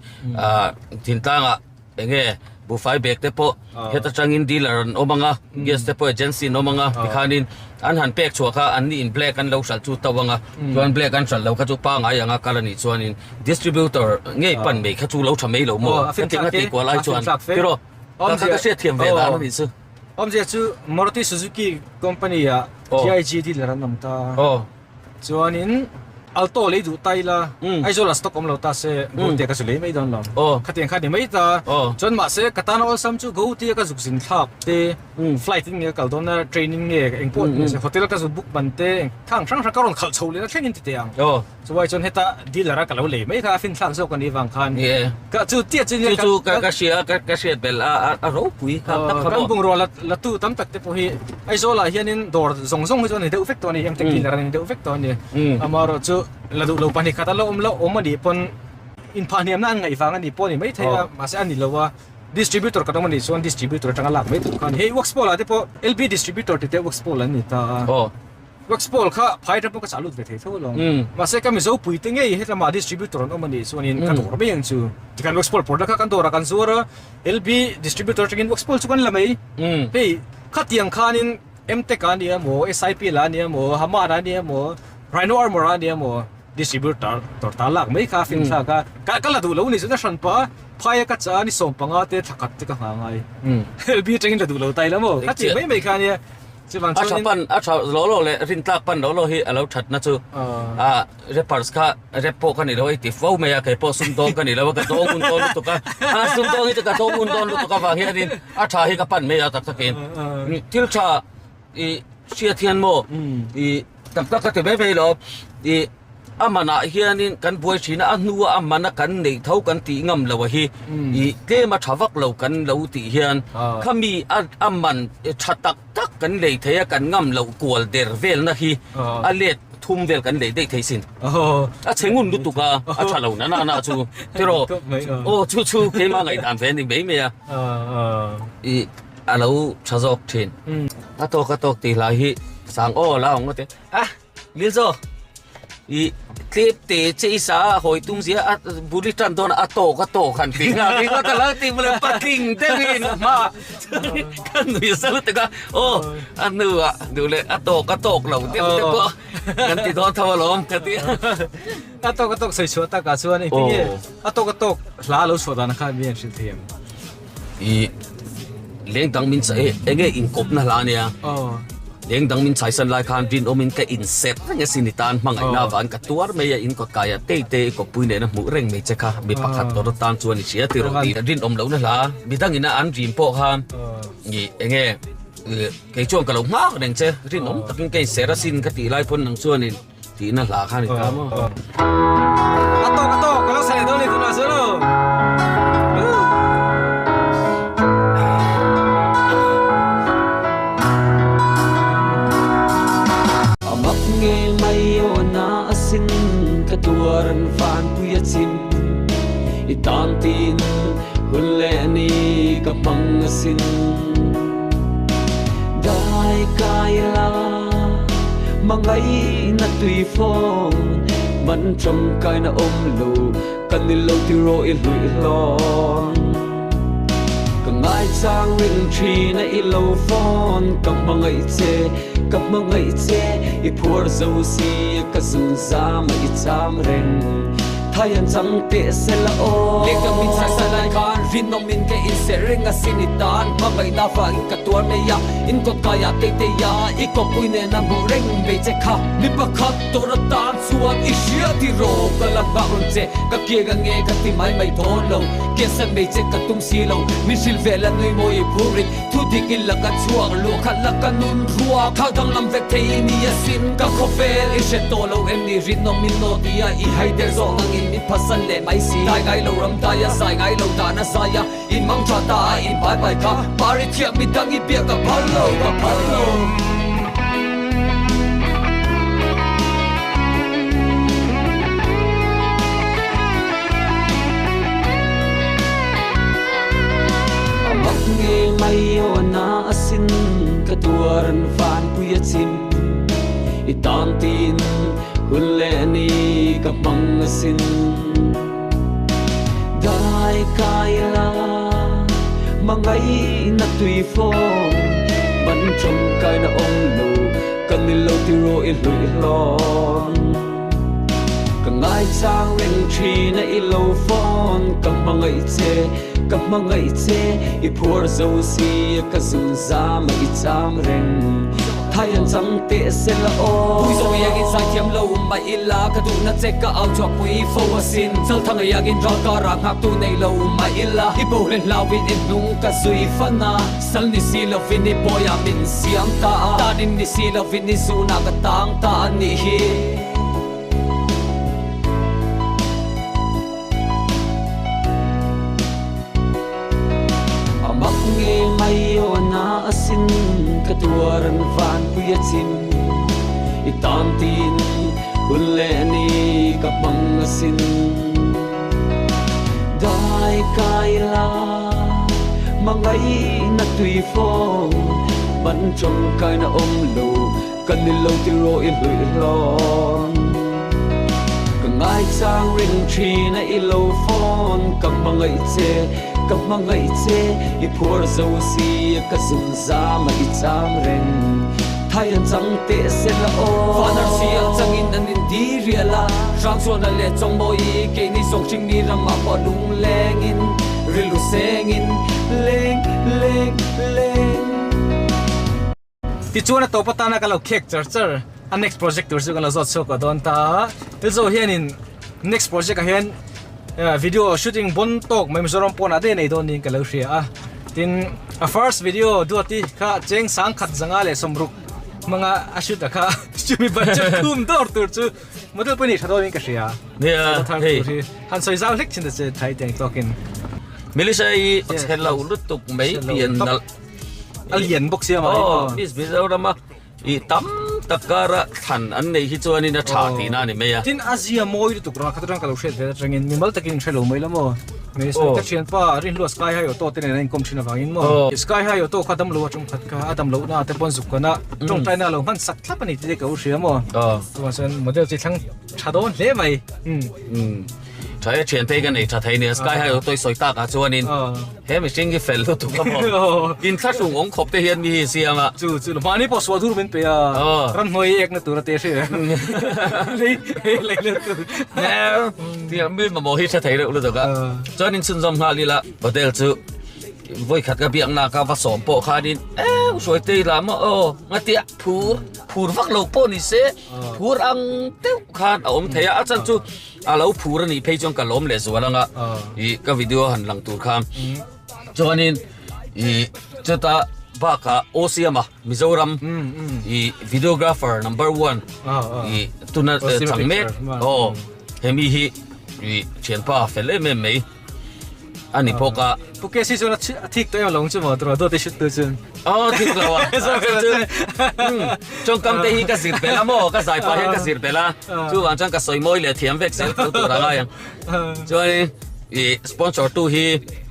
thingtlangah Enge buhfai bag te pawh heta tangin dealer an awm anga gas te pawh agency an awm anga tikhanin an han pek chhuah kha an ni in black an lo hralh chu to anga chuan black an hralh lo kha chu pangai anga kal anih chuanin distributor ngei pan mai kha chu lo tha mai lo maw ka ti nga tih kual ai chuan tiraw ka kha ka hriat thiam ve dan anih chu. Awmzia chu Maruti Suzuki company ah TIG dealer an awm ta. Chuanin Alto lei duh ta ila, Aizawl ah stock awm lo ta se Gote ka zu lei mai dawn lo. Khatiang kha ni mai ta. Chuan mahse ka tana awlsam chu Gote ka zuk zin thlak te, flight in nge ka kal dawn a, train in nge eng pawh ni se hotel ka zu book man te eng thang hrang hrang ka rawn khalh chho leh na thleng in ti teh ang. Chuai chuan heta dealer a ka lo lei mai kha a fin thlak zawk a nih vang khan ka chu tia chu nia chu ka ka hria ka ka hriat belh a a ropui kha tak kha kan bungrua la la tu tam tak te pawh hi Aizawl ah hianin dawr zawng zawng hi chu a ni deuh vek tawh a ni MTech dealer a ni deuh vek tawh a ni amaherawh chu la duh lo pahnih khat a la awm lo awm a nih pawn inphah hniamna an ngaih vang a nih pawh a ni maithei a mahse a ni lo a distributor kan awm a nih chuan distributor atanga lak mai tur kha a ni hei Workspol ah te pawh LB distributor tih te Workspol an ni ta a. Workspol kha phai ram pawh ka chah lut ve thei tho alawm. Mahse ka Mizo pui te ngei hetlama distributor an awm a nih chuanin ka dawr mai ang chu. Tikhan Workspol product kha kan dawrah kan zuar a, LB distributor atangin Workspol chu kan la mai. Hei khatiang khanin Mtech a nia maw, SIPL a nia maw, Haman a nia maw, Rhino Armour a nia maw distributor tor ta lak mai kha a fin thlak a. Ka la duh lo ni chu na hran pah a, phaia ka chah a ni 15 te thla khat te ka nghah ngai. LB atangin la duh lo ta ila maw? Khatiang mai mai kha a nia. A tha pan, a tha lo lo leh rintlak pan lo lo hi a lo that na chu a rappers kha rap pawh ka ni lo a i ti fo mai a, kei pawh sumdawng ka ni lo a, ka dawng un dawn lutuk a, a sumdawng hi chu ka dawng un dawn lutuk avang hianin a tha hi ka pan mai a tak takin thil tha i hriat hian maw i tak tak ka ti mai mai lo i. A manah hianin kan buai thin a, a hnua a mana kan neih tho kan tih ngam lo a hi ih tlem a tha vak lo kan lo tih hian khami a a man tha tak tak kan lei thei a kan ngam loh kual der velna hi a let thum vel kan lei daih thei sin. A chhe ngun lutuk a, a tha lo na na na chu tiraw aw chu chu keimah ngaihdan ve a ni mai mai a ih a lo tha zawk thin. A tawk a tawk tih hlai hi sang aw la awm ngawt e. A Lilzo i tlep te che i sa a hawi tum zia a buli tan dawn a tawk a tawk han ti nghal ringawt a lo ti mawle patling deuhin a hma ka nui sa lutuk a aw a hnuah duh leh a tawk a tawk lo deuh te pawh kan ti dawn tho alawm ka ti a. A tawk a tawk sawi chhuah takah chuan engtin nge a tawk a tawk hla lo chhuah dan kha mi an hrilh thei em? I leng dang min chai enge inkawpna hla ania leng dang min chhaisan lai khan rinawmin ka inset reng asin i tan hmangaihna avangin ka tuar mai a in kawt kaiah tei te i kawppui nena hmuh reng mai che kha mi pakhat tawrh atan chuan i hria ti rawh tih rinawm lohna hla midangina an rim pawh khan i enge kei chuan ka lo nghak reng che rinawm takin ka inser asin ka tih lai pawn nang chuanin Tihna hla kha ni ta maw? A tawk a tawk ka lo sa leh dawn ni tunah chuan aw. A mak nge mai aw na asin ka tuar an van pui a chim i tan tin hun leh ni ka hmang asin dai kai la Mangai na tui fawn man tangkai na awm lo kan ni lo ti rawh i hluih hlawn Ka ngaichang ring thin a i lo fawn ka hmangaih che ka hmangaih che i phuar zo si ka zun zam a i cham reng Thai an chang teh se la aw. Lehkha min chhai sa lai khan rinawm in ka inserh reng asin i tan hmangaihna vangin ka tuar mai a in kawt kaiah tei tei a i kawppui nena hmuh reng mai che kha mi pakhat tawrh atan chuan i hria tiraw ka la nghak rawn che ka kiang ange ka ti mai mai dawn lo kiansan mai che ka tum si lo min hrilh vel a nui mawi i phur in Thu dik in laka chhuak luah khat laka nun ruak Thau danglam vek thei i ni asin Ka khawvel i hre tawh lo em ni Rinawm min naw ti a i hai der zawk nangin min phasan leh mai si Dai ngai lo ram dai a zai ngai lo dan a zai a In mang tha ta a in bai bai kha Pari thiam midang i biak ka phal lo ka phal lo. A mak nge mai aw na asin ka tuar an van pui a chim i tan tin hun leh ni ka hmang asin dai kai la mangai na tui fawn ban trong kai na awm lo kan ni lo ti ro i hlui hlawn Ka ngaichang reng thin a i lo phone Ka hmangaih che, ka hmangaih che I phuar zo si ka zun zam a i cham reng Thai an chang teh se la aw Pui zo iangin zaithiam lo mai ila Ka duhna che ka au chhuak pui fo asin Chalthang iangin ral karah nghaktu nei lo mai ila I bo hlen hlauin i hnung ka zui fan a Sal ni si lovin i bawiah min siam ta a, tanin ni si lovin i zunah ka tang ta a nih hi. A mak nge mai aw na asin ka tuar an vanpui a chim i tan tin hun leh ni ka hmang asin. Dai kai la mangai na tui fawn ban tangkai na awm lo kan ni lo ti rawh i hlui hlawn Ka ngaichang ring thin a i lo fawn ka hmangaih che ka hmangaih che i phuar zo si ka zun zam a i cham reng Thai an chang teh se la aw. Vanar si ang changin an in di rial a, hrang chuan a let chawng mawi i keini zawng hringmi ramah pawh lunglengin rilru sengin leng leng leng. Tichuan a tawp atana ka lo khek char char a next project tur chu kan lo zawt chhuak a dawn ta a, Lilzo hianin next project ah hian video shooting bon tawk mai Mizoram pawnah daih a nei dawn niin ka lo hria a, tin a first video Duati kha cheng sang khat zanga leh 60 hmanga a shoot a kha chumi budget khum dawr tur chu. Model pawh i nei tha dawnin ka hria. Nia, hei. Han sawi zau hlek thin ta che thai tiang tawkin. Melissa i chhe lo lutuk mai pian nalh. A lian bawk sia mai. Aw, Miss Mizoram a i tam tak kara thlan an neih hi chuanin a tha tihna a ni mai a. Tin, a zia mawi lutuk rang khat atang ka lo hriat ve atangin mimal takin hre lo mai la maw? Melissa ka thianpa Rinhlua Sky High Auto te nen a inkawm thin avangin maw? Sky High Auto kha damlo a tawng khat kha a damlohna te pawn zuk kana tawngtaina a lo hman sak thlap a ni tih te ka u hria maw? Chuvang chuan model chi thlang Tha dawn hle mai. Umm. Tha e thian te ka nei tha thei nia sky high auto i sawi tak ah chuanin he mihring hi fel lutuk a maw. In thlahrung awm khawp te hian mi hi siam a. Chu chu mahni pawh suah dur min pe a ramhnuai i ekna tur a te hria lei lei na tur. Tiang mi mamawh hi tha thei reuh lutuk a. Chuanin chhunzawm nghal ila hotel chu vawi khat ka biakna ka va sawm pawh khanin e u Hruaitei lah maw aw ngatia phur phur vak lo pawh ni se. Phur ang deuh khan a awm thei a, a chan chu a lo phur a nih phei chuan ka lawm leh zual ang a, ih ka video han lang tur khan chuanin ih chuta bakah aw siama Mizoram ih videographer number one ih tuna chang mek aw hemi hi ih thianpa fel em em mai. A ni bawk a. Pu KC chuan a thik tawh em alawng chu maw tura dawt i hriat tu chuan. Aw thik lo a. Tawngkam te hi ka zir belh a maw ka zai pah hian ka zir belh a. Chuvang chuan ka sawi mawi leh thiam vek zel tho tur a ngai ang. Chuanin i sponsor tu hi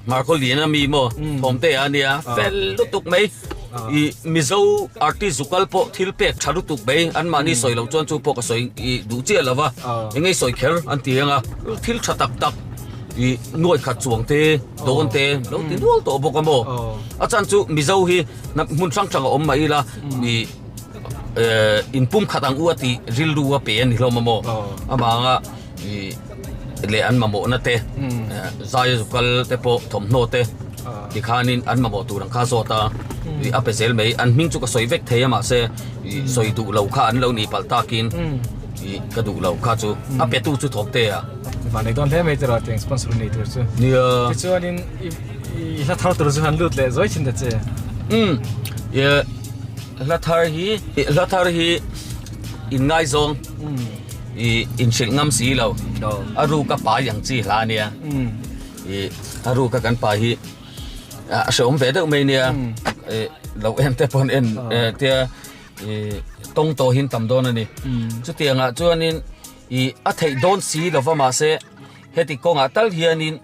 Marco Lian a mi maw Thawmte a nia fel lutuk mai. I Mizo artist zukal pawh thil pek tha lutuk mai anmahni sawi loh chuan chu pawh ka sawi duh chiah lo va. Engei sawi kher an ti ang a thil tha tak tak. I nuai khat chuang te dawn te lo ti nual tawh bawk a maw a chan chu Mizo hi hmun hrang hrang a awm mai ila i inpum khat ang u a tih rilru a pe a ni hlawm a maw amanga i leh an mamawhna te zai a zukal te pawh thawmhnaw te tikhanin an mamawh tur ang kha zawt a i a pe zel mai an hming chu ka sawi vek thei a mahse i sawi duh lo kha an lo nih palh takin i ka duh lo kha chu a petu chu thawk te a. Van nei dawn hle mai tiraw tiang sponsor nei tur chu. Nia. Tichuanin i i hla thar tur chu han lut leh zawi thin ta che. Umm ye hla thar hi hla thar hi in ngaizawng i inhrilh ngam si lo a ruka pai ang chi hla ania i a ruka kan pai hi a hreawm ve deuh mai nia lo en te pawn en tia i tawng tawh hin tam dawn a ni chutiangah chuanin I a theih dawn si lova mahse heti kawngah tal hianin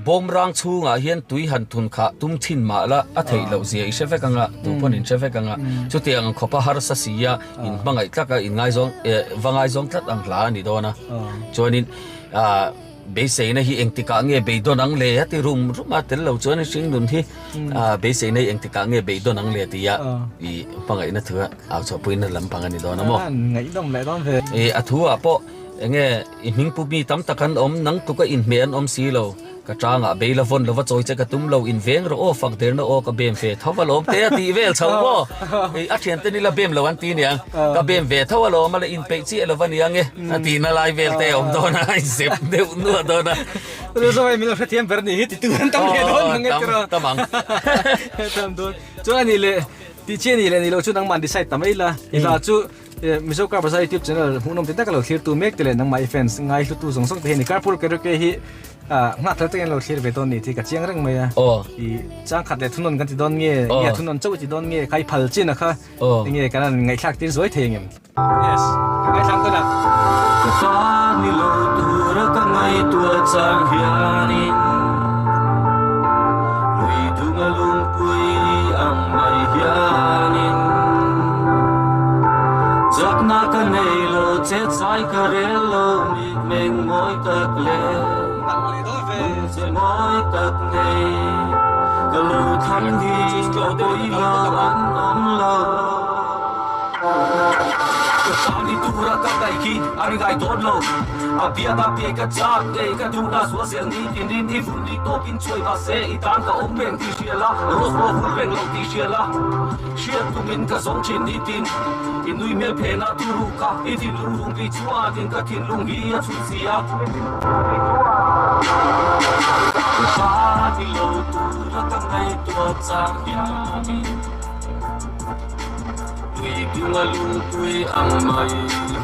bawmrang chhungah hian tui han thun khah tum thin mah la a theih loh zia i hre vek anga tu pawn in hre vek anga chutiang ang khawpa harsa si a in hmangaih tlak a in ngaizawng eh va ngaizawng tlat ang hla a ni dawn a chuanin ah beiseina hi engtikah nge beidawn ang le a ti rum rum a tel lo chuan hringnun hi ah beiseina hi engtikah nge beidawn ang le tia i hmangaihna thu a Au chhuahpuina lampang a ni dawn a maw? Ngaihdawm leh dawn ve. I a thu ah pawh enge i hming pu mi tam tak an awm, nang tluk a inhmeh an awm si lo. Ka tangah bei la vawn lova chawi che ka tum lo, in veng rawh aw fak derna aw ka bem ve tho alawm te a tih vel chho maw? I a thiante nila bem lo an ti niang, ka bem ve tho alawm a la inpeih chiah lo a niang e a tihna lai vel te a awm dawn a, a inzep deuh nuah dawn a. Chu min lo hrethiam ber nih hi ti tu an tam hle dawn mang e tiraw? Tam ang. Tam dawn. Chuan a nih leh. Tih chi a nih leh nih loh chu nangmah decide ta mai la. I hla chu Mizo Car Bazaar YouTube channel hmuhnawm ti taka lo thlir tu mek te leh nangmah i fans ngai hlu tu zawng zawng te hian i Carpool Karaoke hi nghak tel takin lo thlir ve dawn ni tih ka chiang reng mai a. I chang khat leh thunawn kan ti dawn nge, nge thunawn chauh i ti dawn nge kha i phal chin a kha enge kan han ngaihthlak tir zuai thei angem? Yes, ka ngaithlang dawn a. Ka fa ni lo tura ka ngaihtuah chang hianin Lui dunga lungpui ang mai hianin Chakna ka nei lo, chet zai ka rel lo Mitmeng mawi tak leh lungche mawi tak nei Ka lo thlang hi ka pawi lo an awm lo. Ka tan i tura ka kai khi a ri ngai dawn lo. A biak a piai ka chak ngei ka duhna zual zel ni tinin i vun ni tawkin chuai va se i tan ka awm reng tih hria la, rose pawh vul reng lo tih hria la. Hriat tumin ka zawng thin ni tin i nui hmel phena tu ru ka i thinlung rung ri chuanin ka thinlung hi a chhun si a. Ka tan i lo tura ka ngaihtuah chang hianin. Tui dunga lungpui ang mai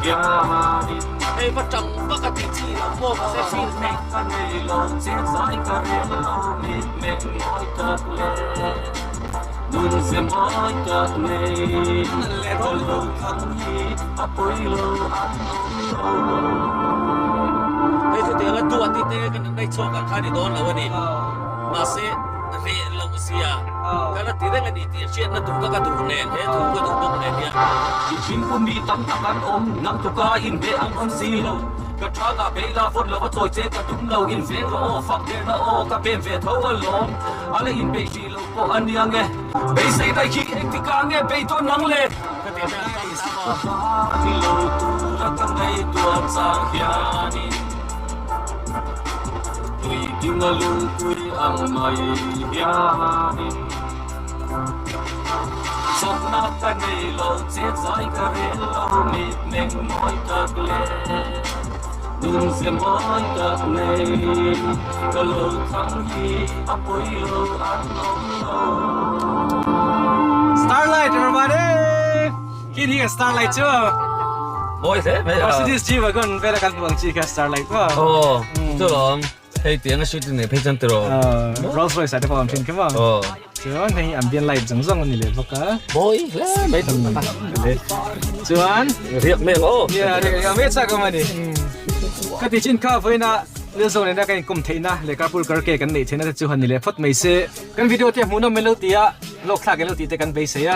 hianin. Hei va tang vak a tih chi lo maw ka se feel theih. Ka nei lo che zai ka rel lo mit mek mawi tak le nun ze mawi tak nei ka lo thang hi a pawi lo an awm lo. Hei chutianga duati te kan nei chhuak ang kha ni dawn lo a ni. Mahse reh loh zia ka la ti reng a ni tih hriatna tur ka ka duh nen he thu ka duh bawk nen hian. I chhingpu mi tam tak an awm, nang tuka inbe an awm si lo. Ka thangah beila vawn lo a chawi che ka tum lo, inveng rawh aw, fak derna aw, ka pem ve tho alawm. A la inbeih hrih lo pawh a nia nge. Beisei daih khi engtikah nge bei dawn nang le? Ka ti ta a ni ta maw? Ka ni lo tura ka ngaihtuah chang hianin Tui dinga lungpui ang mai hianin Chawpna ka nei lo che zai ka rel lo mit meng mawi tak leh nun ze mawi tak nei ka lo thang hi a pawi lo an awm lo. Starlight everybody! Khi hi kan starlight chu. Mawi hle mai a. Mercedes G wagon vela kan hmuh ang chi kha starlight maw. Aw, chu lawm. Hei tiang a shooting nei phei chuan tiraw. Rolls Royce ah te pawh awm thin kha maw. Aw. Chuan hei ambient light zawng zawng a ni leh bawk a. Mawi hle mai tak tak a. Chuan riak mek aw. Nia riak mek chak awm a ni. Ka ti chin kha vawiina Lilzo nena kan inkawm theihna leh carpool karaoke kan neih theihna te chu han ni leh phawt mai se. Kan video te hmuhnawm min lo ti a, lawk thlak in lo tih te kan beisei a.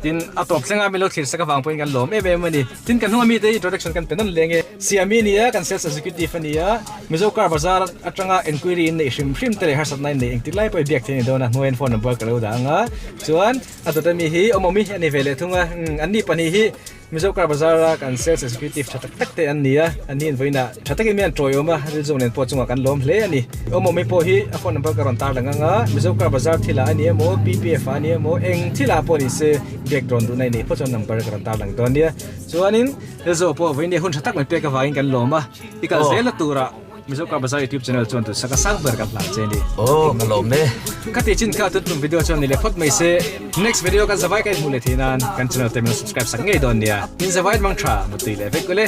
Tin a tawp thleng a min lo thlir sak avang pawhin kan lawm em em a ni. Tin kan hnunga mite introduction kan pe nawn leng e. Siami a ni a, kan sales executive a ni a, Mizo car bazar atanga enquiry in neih hrim hrim te leh harsatna in neih engtik lai pawh i biak thei a ni dawn a, hnuaiin phone number ka lo dah ang a, chuan a dawt ami hi Awmawmi a ni ve leh thung a, umm an ni pahnih hi Mizo car bazar a kan sales executive tha tak tak te an ni a, an ni in vawiinah tha takin mi an tawiawm a, rilzawng nen pawh chungah kan lawm hle a ni. Awmawmi pawh hi a phone number ka rawn tar lang ang a, Mizo car bazar thilah a ni emaw, PPF ah a ni emaw, eng thilah pawh ni se biak rawn duhna i neih phawt chuan number ka rawn tar lang dawn nia, chuanin. Lilzo pawh vawiin hun tha tak mai pek avangin kan lawm a, i kal zel na turah Mizo Car Bazaar YouTube channel chuan duhsak a sang ber kan hlan che a ni. Aw, ka lawm e. Ka tih chin kha tun tum video chuan ni leh phawt mai se, next video kan zavai ka inhmuh leh theih nan kan channel te min lo subscribe sak ngei dawn nia. In zavai in mang tha, mutui leh vek ule.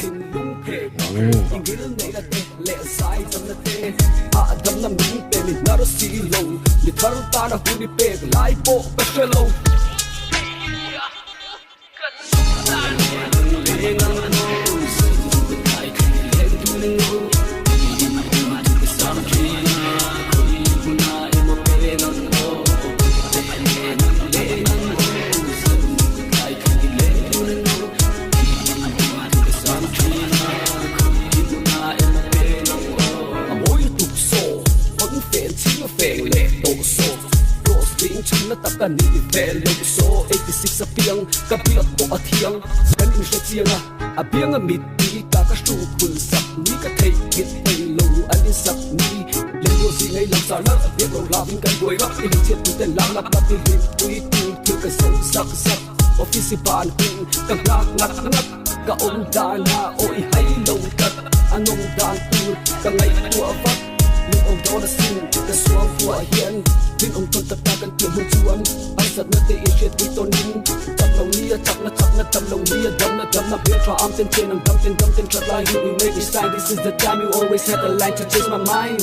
This is the time you always had the light to change my mind.